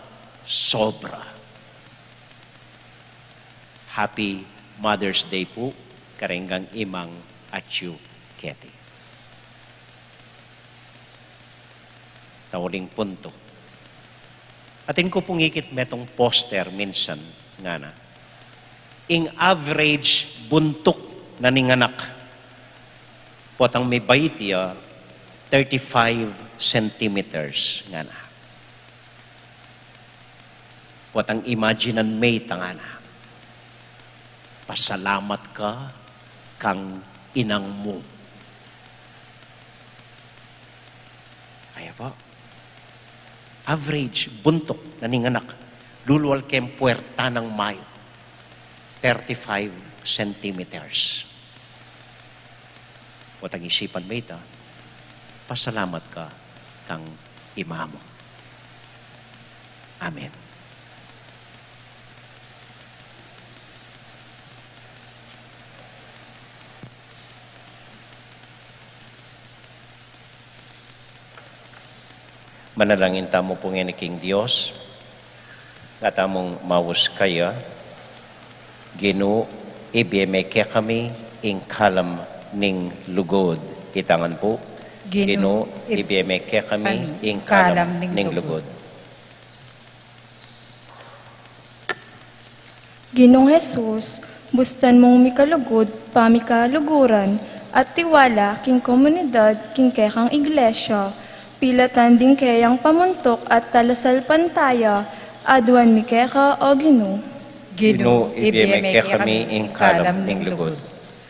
Happy Mother's Day pu kareng imang atyu keti. Tauling punto. Atin ku pung ikit metung poster minsan, ngana. Ing average buntuk na ning anak, potang mibait ya, thirty-five centimeters, ngana. Potang imagine-an me ita, ngana. Pasalamat ka kang inang mu. Aya pa. Average buntuk na ning anak, lulual keng puerta nang mayu, thirty-five centimeters. Potang isipan me ita, pasalamat ka kang ima mu. Amen. Manalangin tamu pu ngeni king Dios, nga tamung maus kaya. Ginu, ibie me kekami ing kalam ning lugud. Itangan pu. Ginu, ibie me kekami ing kalam ning lugud. Ginung Jesus, bustan mung mikalugud pamikaluguran at tiwala king komunidad king kekang iglesia, pilatan ding keyang pamuntuk at talasalpantaya, aduan mi keka, O Ginu. Ginu, ibie me kekami ing kalam ning lugud.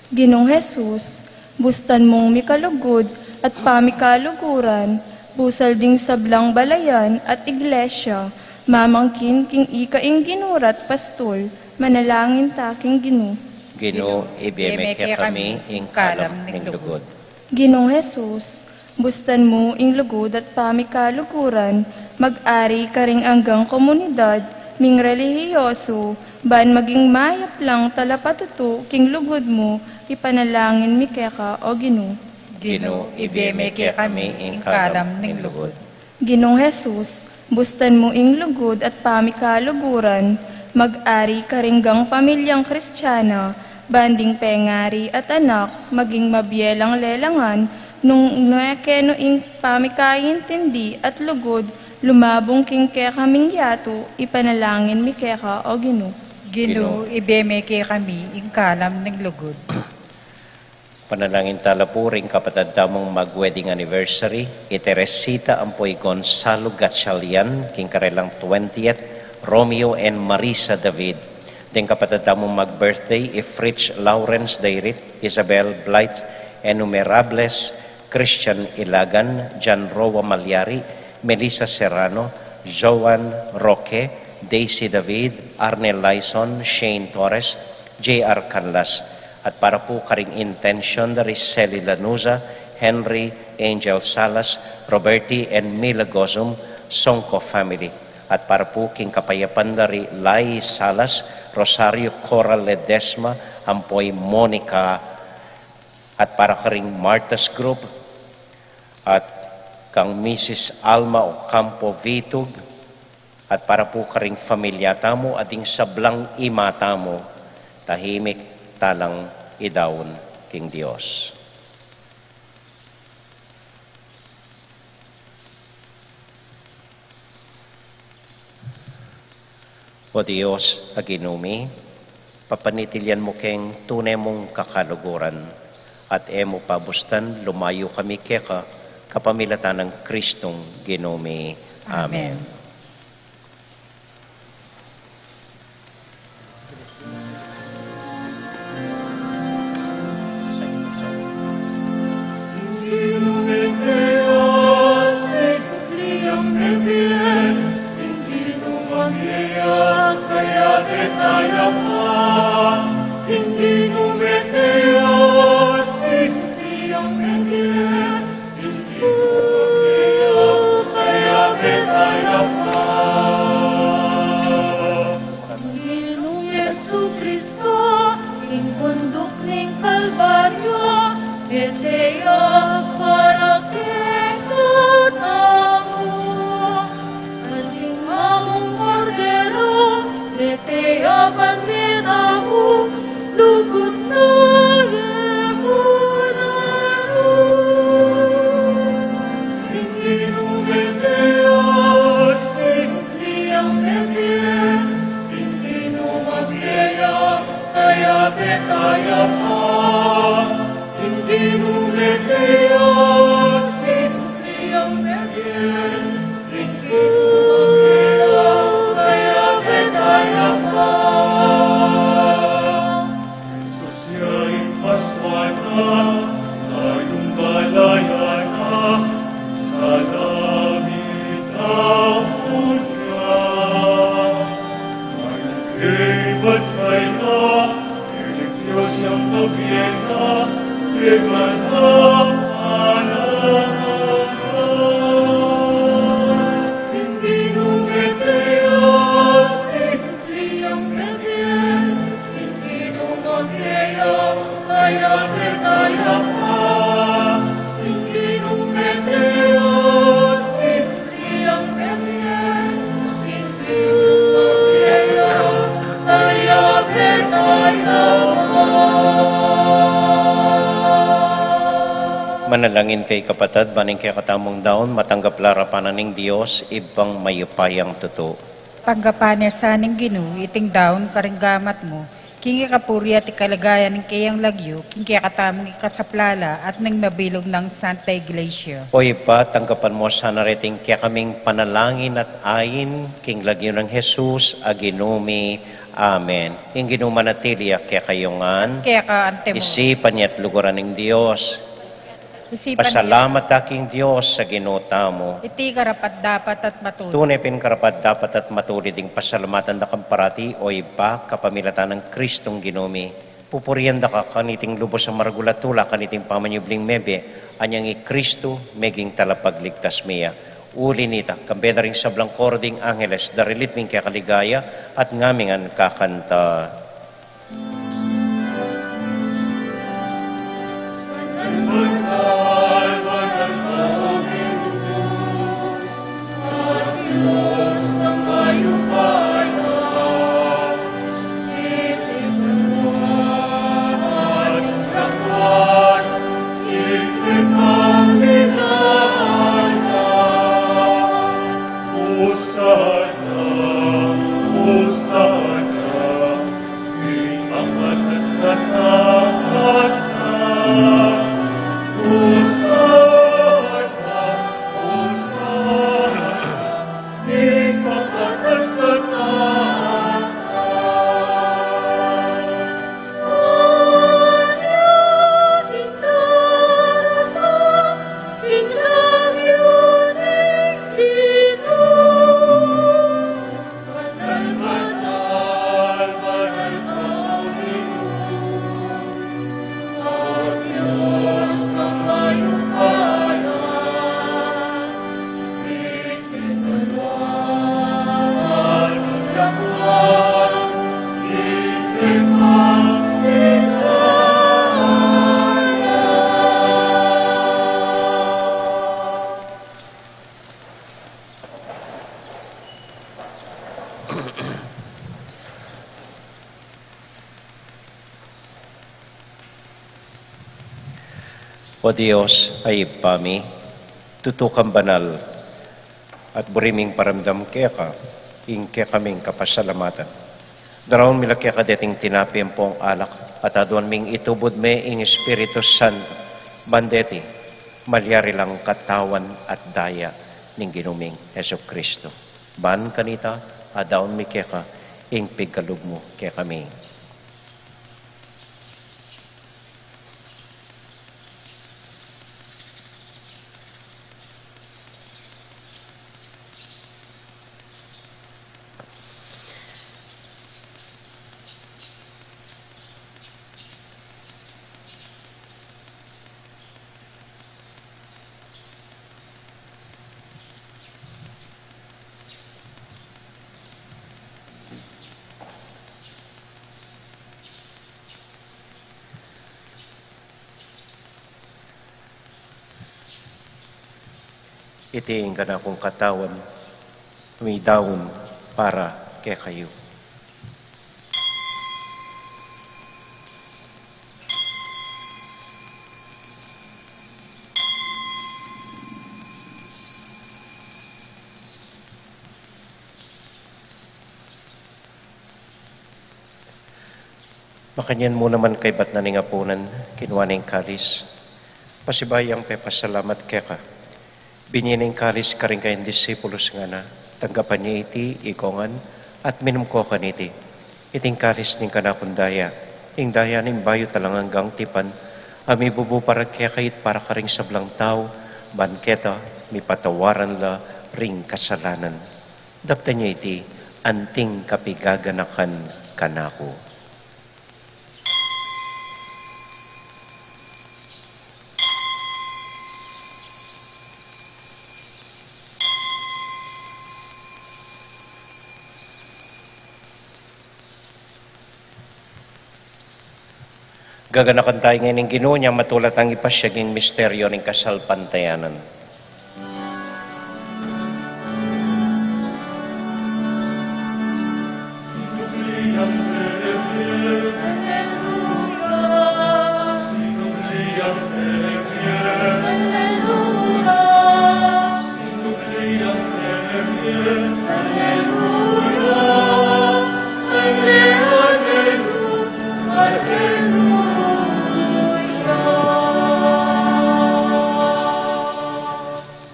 Ginung Jesus, bustan mung mikalugud at pamikaluguran, busal ding sablang balayan at iglesia, mamangkin king ika ing Ginu rat pastul, manalangin ta king Ginu. Ginu, ibie me kekami ing kalam ning lugud. Ginung Jesus, bustan mu ing lugud at pamikaluguran, mag-ari karing anggang komunidad ming relihiyosu, ban maging mayap lang talapatutu king lugud mu, ipanalangin mi keka, O Ginu. Ginu, ibie me kekami ing kalam ning lugud. Ginung Jesus, bustan mu ing lugud at pamikaluguran, mag-ari karing anggang pamilyang Kristiana, ban ding pengari at anak, maging mabie lang lelangan, nung nue kenu ing pamikaintindi at lugud, lumabung king kekaming yatu, ipanalangin mi keka, O Ginu. Ginu, ibie me kekami ing kalam ning lugud. Panalangin ta la pu ring kapatad tamung mag-wedding anniversary, i Teresita ampo i Gonzalo Gatchalian, king karelang twentieth Romeo and Marisa David. Ding kapatad tamung mag-birthday, i Fritz Lawrence Dairit, Isabel Blight, Enumerables, Christian Ilagan, Jan Roa Malyari, Melissa Serrano, Joan Roque, Daisy David, Arnel Lyson, Shane Torres, J R Canlas, at para pu karing intensyon da ri Sally Lanuza, Henry, Angel Salas, Roberti and Mila Gozum, Songko family, at para pu king kapayapan da ri Lai Salas, Rosario Coral Ledesma, ampo i Monica, at para karing Martha's Group, at kang Missus Alma Ocampo Vitug, at para pu karing familia tamu at ding sablang ima tamu, tahimik talang idaun king Dios. O Dios a Ginu mi, papanitilyan mu keng tune mung kakaluguran, at e mu pabustan lumayu kami keka, kapamilatan nang Kristong Ginu mi. Amen. Amen. Ginung Jesucristo, king bunduk ning Kalbaryo, mete ya para kekatamu. Ating mamung Kordero, mete ya ban metamu, lugud na e mu nararun. Ing Ginu mete ya, ing Ginu mete ya, kaya mete ya pa. Ing Ginu mete ya, ing Ginu mete ya, kaya mete ya pa. Jesus ya ing Paskuana, a yung balayan na, salamit tamu ya. Mayung kaybat kayna, ing Dios yang pabie na, kekana alang angga. Ing Ginu mete ya, ing Ginu mete ya, kaya mete ya pa. Ing Ginu mete ya, ing Ginu mete ya, kaya mete ya pa. Manalangin kayu kapatad, ban ing kekatamung daun matanggap la arapan na ning Dios, Ibpang mayupayang tutu. Tanggapan na sa ning Ginu iting daun karing gamat mu, king ikapuri at ikaligayan ning keyang lagyu, king kekatamung ikasaplala at ning mabilug nang Santa Iglesia. O Ibpa, tanggapan mu sana reting kekaming panalangin at ain, king lagyu nang Jesus a Ginu mi. Amen. Ing Ginu manatili ya kekayu ngan. Keka anti mu. Isipan ya at luguran ing Dios. Isipan ya. Pasalamat ta king Dios a Ginu tamu. Iti karapat-dapat at matulid. Tune pin karapat-dapat at matulid ing pasalamatan da ka parati, o Ibpa, kapamilatan nang Kristong Ginu mi. Pupurian da ka kaniting lubus a maragul a tula, kaniting pamanyubling mebie, anyang i Kristu meging talapagligtas mi ya. Uli nita, kambe da ring sablang koro ding angeles, daralit ming kekaligaya, at ngamin ngan kakanta. Hosanna, Hosanna, ing angat sa taasan. Hosanna, Hosanna, ing angat sa taasan. O Dios a Ibpa mi, tutu kang banal, at buri ming paramdam keka ing kekaming kapasalamatan. Daraun mi la keka deting tinape ampong alak, at aduan ming itubud me ing Espiritu Santo, ban deti malyari lang katawan at daya ning Ginu ming Jesucristo. Ban kanita, adaun mi keka ing pigalub mu kekami. Iti ing kanakung katawan, midaun para kekayu. Makanyan mu naman kaybat na ning apunan, kinua ne ing kalis, pasibayu yang pepasalamat keka, binye ne ing kalis karing kayang disipulus, ngana: Tanggapan ye iti ikong ngan at minum ko kaniti. Iti ing kalis ning kanakung daya, ing daya ning bayu at alang anggang tipan, a mibubu para kekayu at para karing sablang tau, ban keta mipatawaran la ring kasalanan. Daptan ye iti anting kapigaganakan kanaku. Gaganakan taya ngeni ing Ginu, inya matula tang ipasyag ing misteryo ning kasalpantayanan.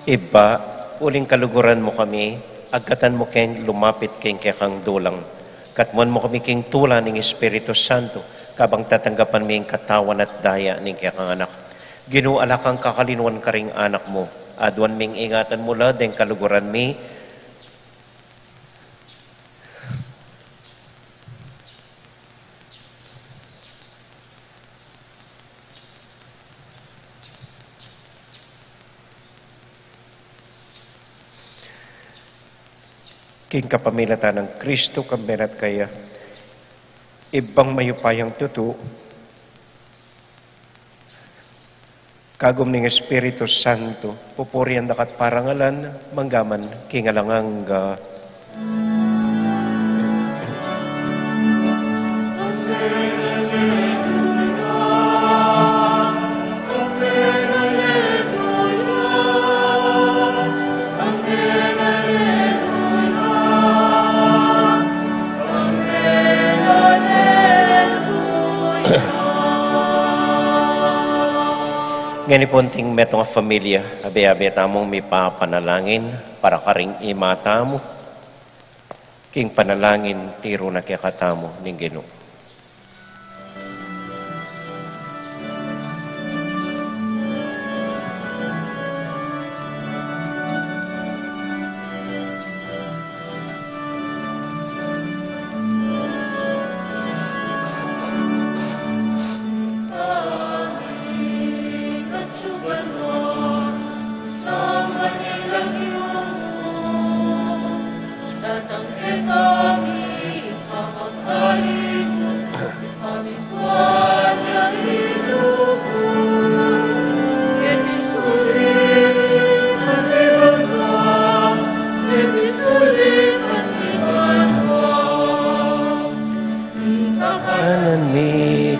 Ibpa, uling kaluguran mu kami, agkatan mu keng lumapit king kekang dulang. Katmuan mu kami king tula ning Espiritu Santo, kabang tatanggapan mi ing katawan at daya ning kekang Anak. Ginu, ala kang kakalinuan karing anak mu. Aduan ming ingatan mu la deng kaluguran mi. King kapamilatan nang Kristo, kambe na at kaya, Ibpang mayupayang tutu, kagum ning Espiritu Santo, pupurian da ka at parangalan, mangga man king alang angga. Ngeni pu, anting metung a familia, abe-abe tamung mipapanalangin para karing ima tamu, king panalangin tiru na kekatamu ning Ginu.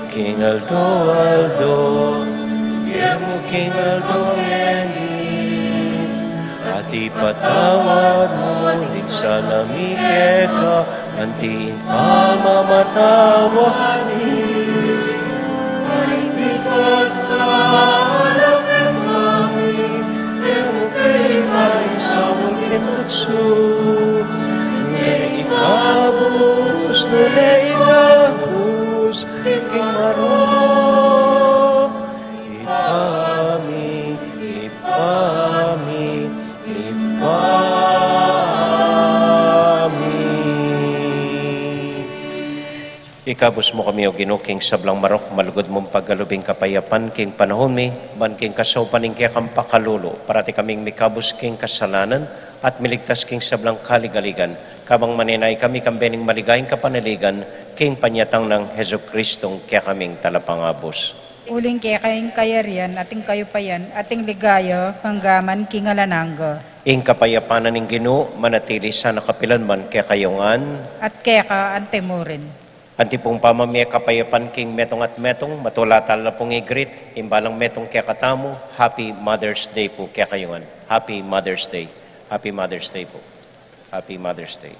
King aldo-aldo, bie mu king aldo ngeni, at ipatawad mu ing sala mi keka, anti ing pamamatawad mi king mikasala kekami, e mu ke paisaul king tuksu, nune ikabus, nune ikabus king marok. Ibpa mi, Ibpa mi, Ibpa mi. Ikabus mu kami, O Ginu, king sablang marok, malugud mung pagkalub ing kapayapan king panaun mi, ban king kasaupan ning kekang pakalulu, parati kaming mikabus king kasalanan, at miligtas king sablang kaligaligan, kabang manenaya kami king bie ning maligayang kapanaligan, king panyatang nang Jesucristong kekaming Talapangabus. Uling keka ing kayarian, at ing kayupayan, at ing ligaya, mangga man king alang angga. Ing kapayapan na ning Ginu, manatili sana kapilanman kekayu ngan. At keka antimurin. Antipung pamamie kapayapan king metung at metung, matula tala pung i-greet ing balang metung kekatamu. Happy Mother's Day pu kekayu ngan. Happy Mother's Day. Happy Mother's Day pu. Happy Mother's Day.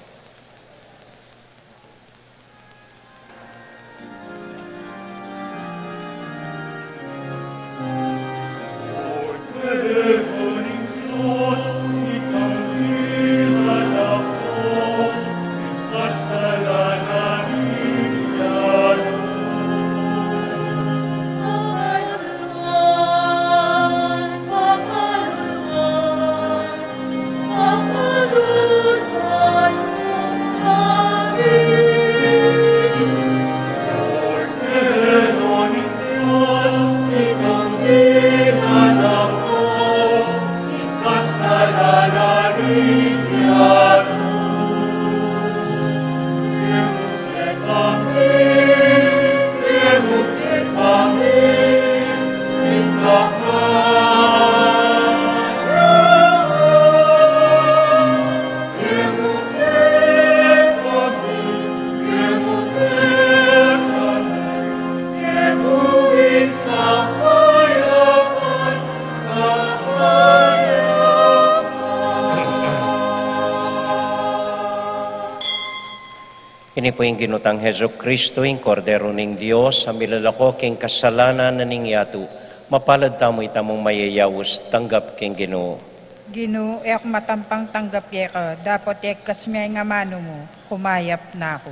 Ini pu ing Ginu tang Jesucristo, ing Kordero ning Dios, a milalako king kasalanan na ning yatu. Mapalad tamu itamung mayayaus tanggap king Ginu. Ginu, e ku matampang tanggap keka, dapot yegkas me ing amanu mu, kumayap na ku.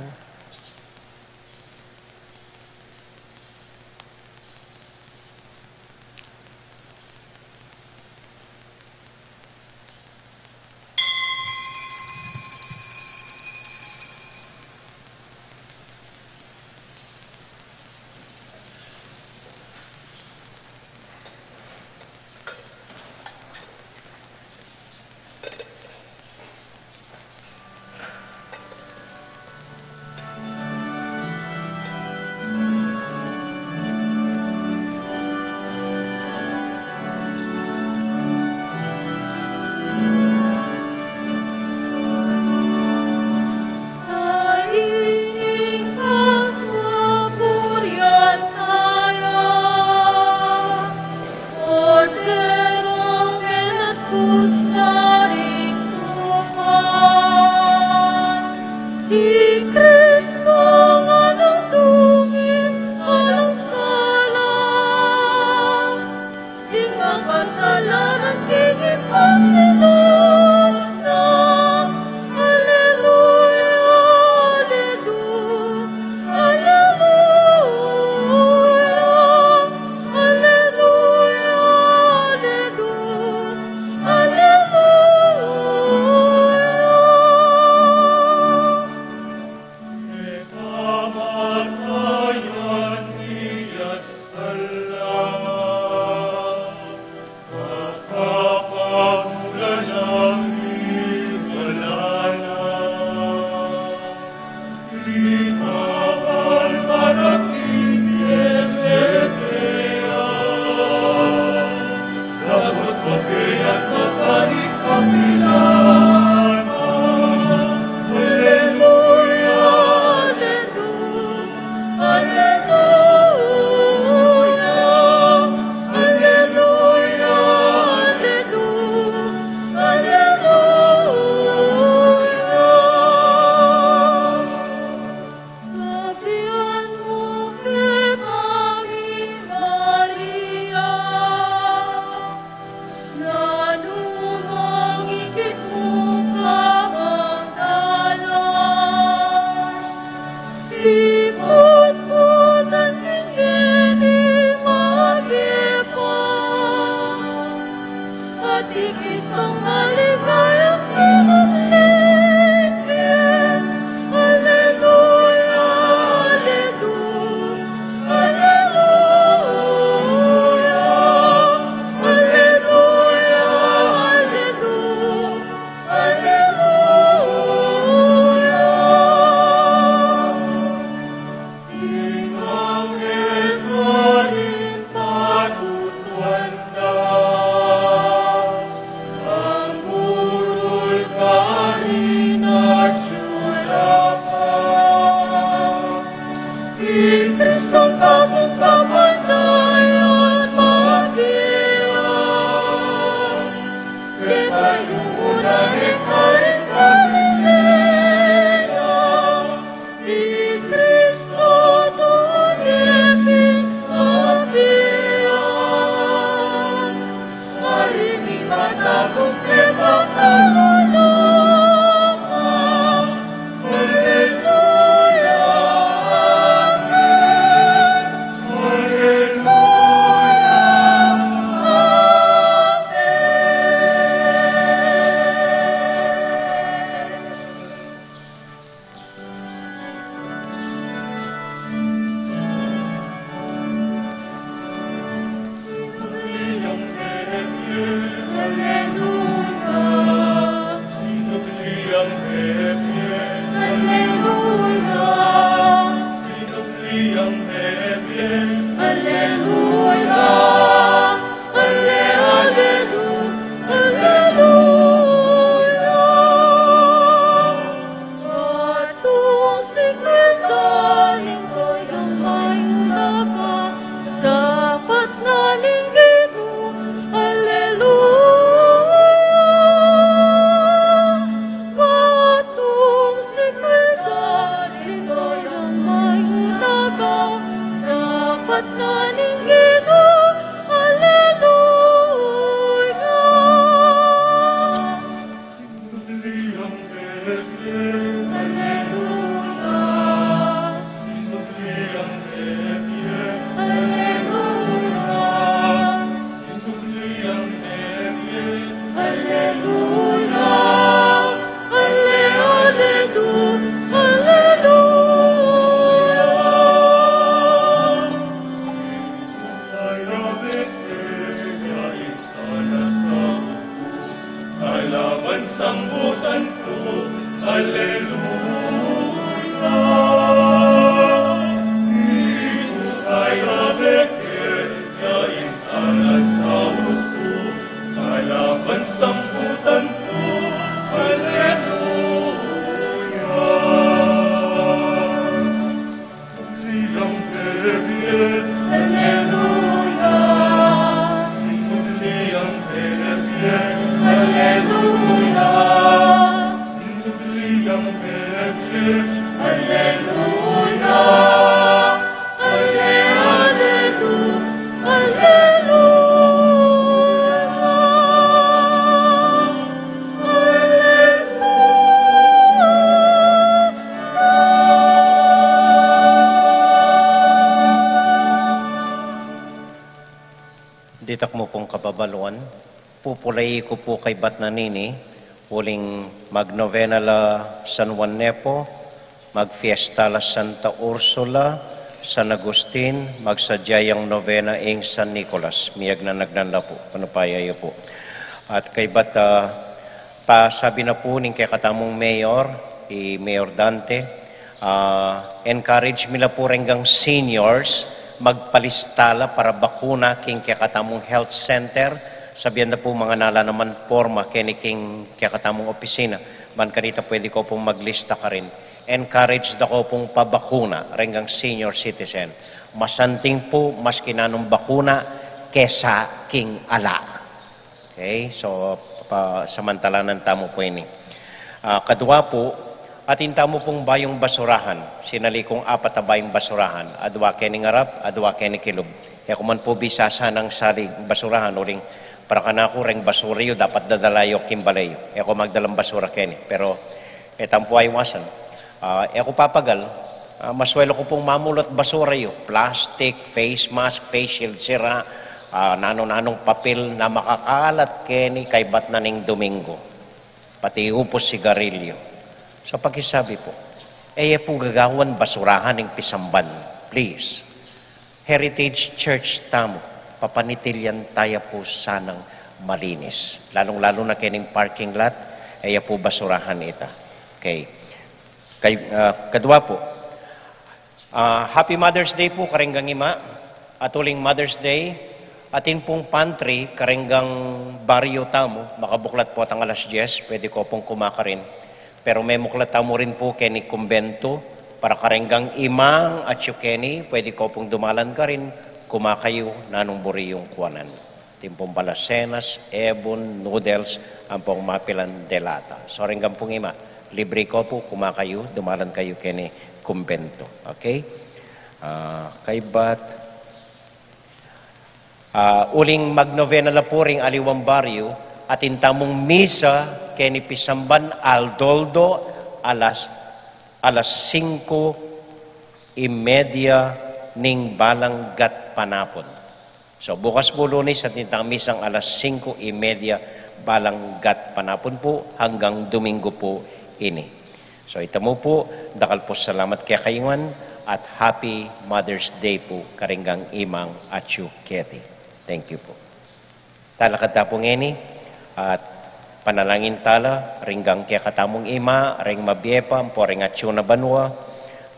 Alleluia. Sinubli yang bebie. Alleluia. Alle-, alleluia. Alleluia. Atung singkuenta lingkod yang mayun na ka, dapat na ning Ginu. Alleluia. Atung singkuenta lingkod yang mayun na ka, dapat na ning Ginu. Alleluia. Alaban sambutan ku, alleluia. Ikaw ay abeke, ya ing alasaut ku, alaban sambutan ku, alleluia. Ditak mu pung kababaluan, pupulai ku pu kaybat na nini, uling magnovena la San Juan Nepo, magfiesta la Santa Ursula, San Agustin, magsadya yang novena ing San Nicolas. Miyagnanagnan la pu, panupaya yu pu. At kaybat, ah, pasabi na pu ning kekatamung mayor, i Mayor Dante, ah, encourage mi la pu reng seniors, magpalista la para bakuna king kekatamung health center. Sabian da pu, mangan na la naman porma keni king kekatamung opisina. Ban kanita pwede ko pung maglista karin. Encourage da ko pung pabakuna reng senior citizen. Masanting pu maski nanung bakuna kesa king ala. Okay, so, pa, samantalanan tamu pu ini. Ah, kadua pu, atin tamu pung bayung basurahan. Sinali kung apat a bayung basurahan. Adua keni ngarap, adua keni kilub. E ku man pu bisa sanang sali basurahan, uling para kanaku reng basura yu dapat dadala yu king bale yu. E ku magdalang basura keni. Pero e tampu aiwasan. Ah, e ku papagal, ah, maswela ku pung mamulat basura yu, plastic, face mask, face shield, sira, ah, nanu-nanung papil na makakalat keni kaybat na ning Domingo. Pati upus, sigarilyo. So, pakisabi pu, e ye pu gagawan basurahan ing pisamban, please. Heritage Church tamu, papanitilyan taya pu sanang malinis. Lalung-lalu na kening parking lot, e ya pu basurahan ita. Okay. Kay, ah, kadua pu, ah, Happy Mother's Day pu kareng ima, at uling Mother's Day, atin pung pantry kareng baryo tamu, makabuklat potang alas diyes, pwede ko pung kumakarin. Pero memuklat tamu rin pu keni kumbento, para kareng imang atyu keni, pwede ko pung dumalan karin, kumakayu nanung buri yung kuanan. Atin pung balasenas, ebon, noodles, ampong mapilan de lata. So, reng pung ima, libre ko pu, kumakayu, dumalan kayu keni kumbento. Okay? Ah, kaybat, ah, uling magnovena la pu ring aliwang baryo, atin tamung misa keni pisamban aldoldo alas, alas singko y media ning balang gatpanapun. So, bukas pu Lunes, atin tang misang alas singko y media balang gatpanapun pu hanggang Domingo pu ini. So, ita mu pu, dakal pung salamat kekayu ngan at Happy Mother's Day pu kareng imang atyu keti. Thank you pu. Talakad ta pu ngeni at Panalangin tala ring kekatamung Ima, ring mabie pa, ampo ring atyu na banua,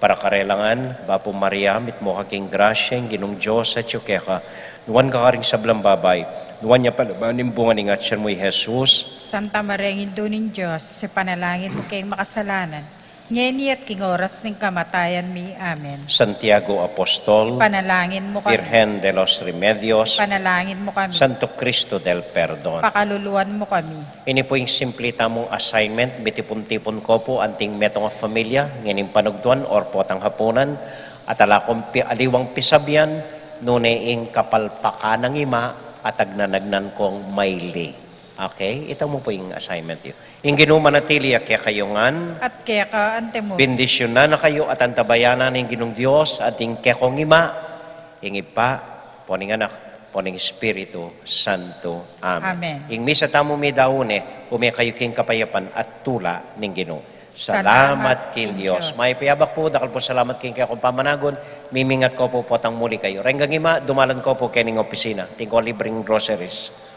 para karelang ngan. Bapu Maria, mitmu ka king grasya, ing Ginung Dios atyu keka. Nuan ka karing sablang babai, nuan ya pa naman ing bunga ning atyan mu, i Jesus. Santa Maria, Indu ning Dios, ipanalangin mu keng makasalanan, ngeni at king oras ning kamatayan mi. Amen. Santiago Apostol, ipanalangin mu kami. Virgen de los Remedios, ipanalangin mu kami. Santo Cristo del Perdon, pakaluluan mu kami. Ini pu ing simple tamung assignment, mitipun-tipun ko pu anting metung a familia ngening panagtuan or potang hapunan, at ala kong pi-, aliwang pisabian, nune ing kapalpakan nang Ima at agnanagnan kong maili. Okay? Ita mu pu ing assignment yu. Ing Ginu manatili ya kekayu ngan. At keka antimu. Bendisyunan na kayu at antabayanan ning Ginung Dios at ing kekong Ima, ing Ibpa, ampo ning Anak, ampo ning Espiritu Santo. Amen. Amen. Ing misa tamu midaun ne, ume kayu king kapayapan at tula ning Ginu. Salamat king Dios. Mayap a abak pu, dakal pung salamat king kekong pamanagun, mimingat ko pu potang muli kayu. Reng Ima, dumalan ko pu kening opisina, atin kong libreng groceries.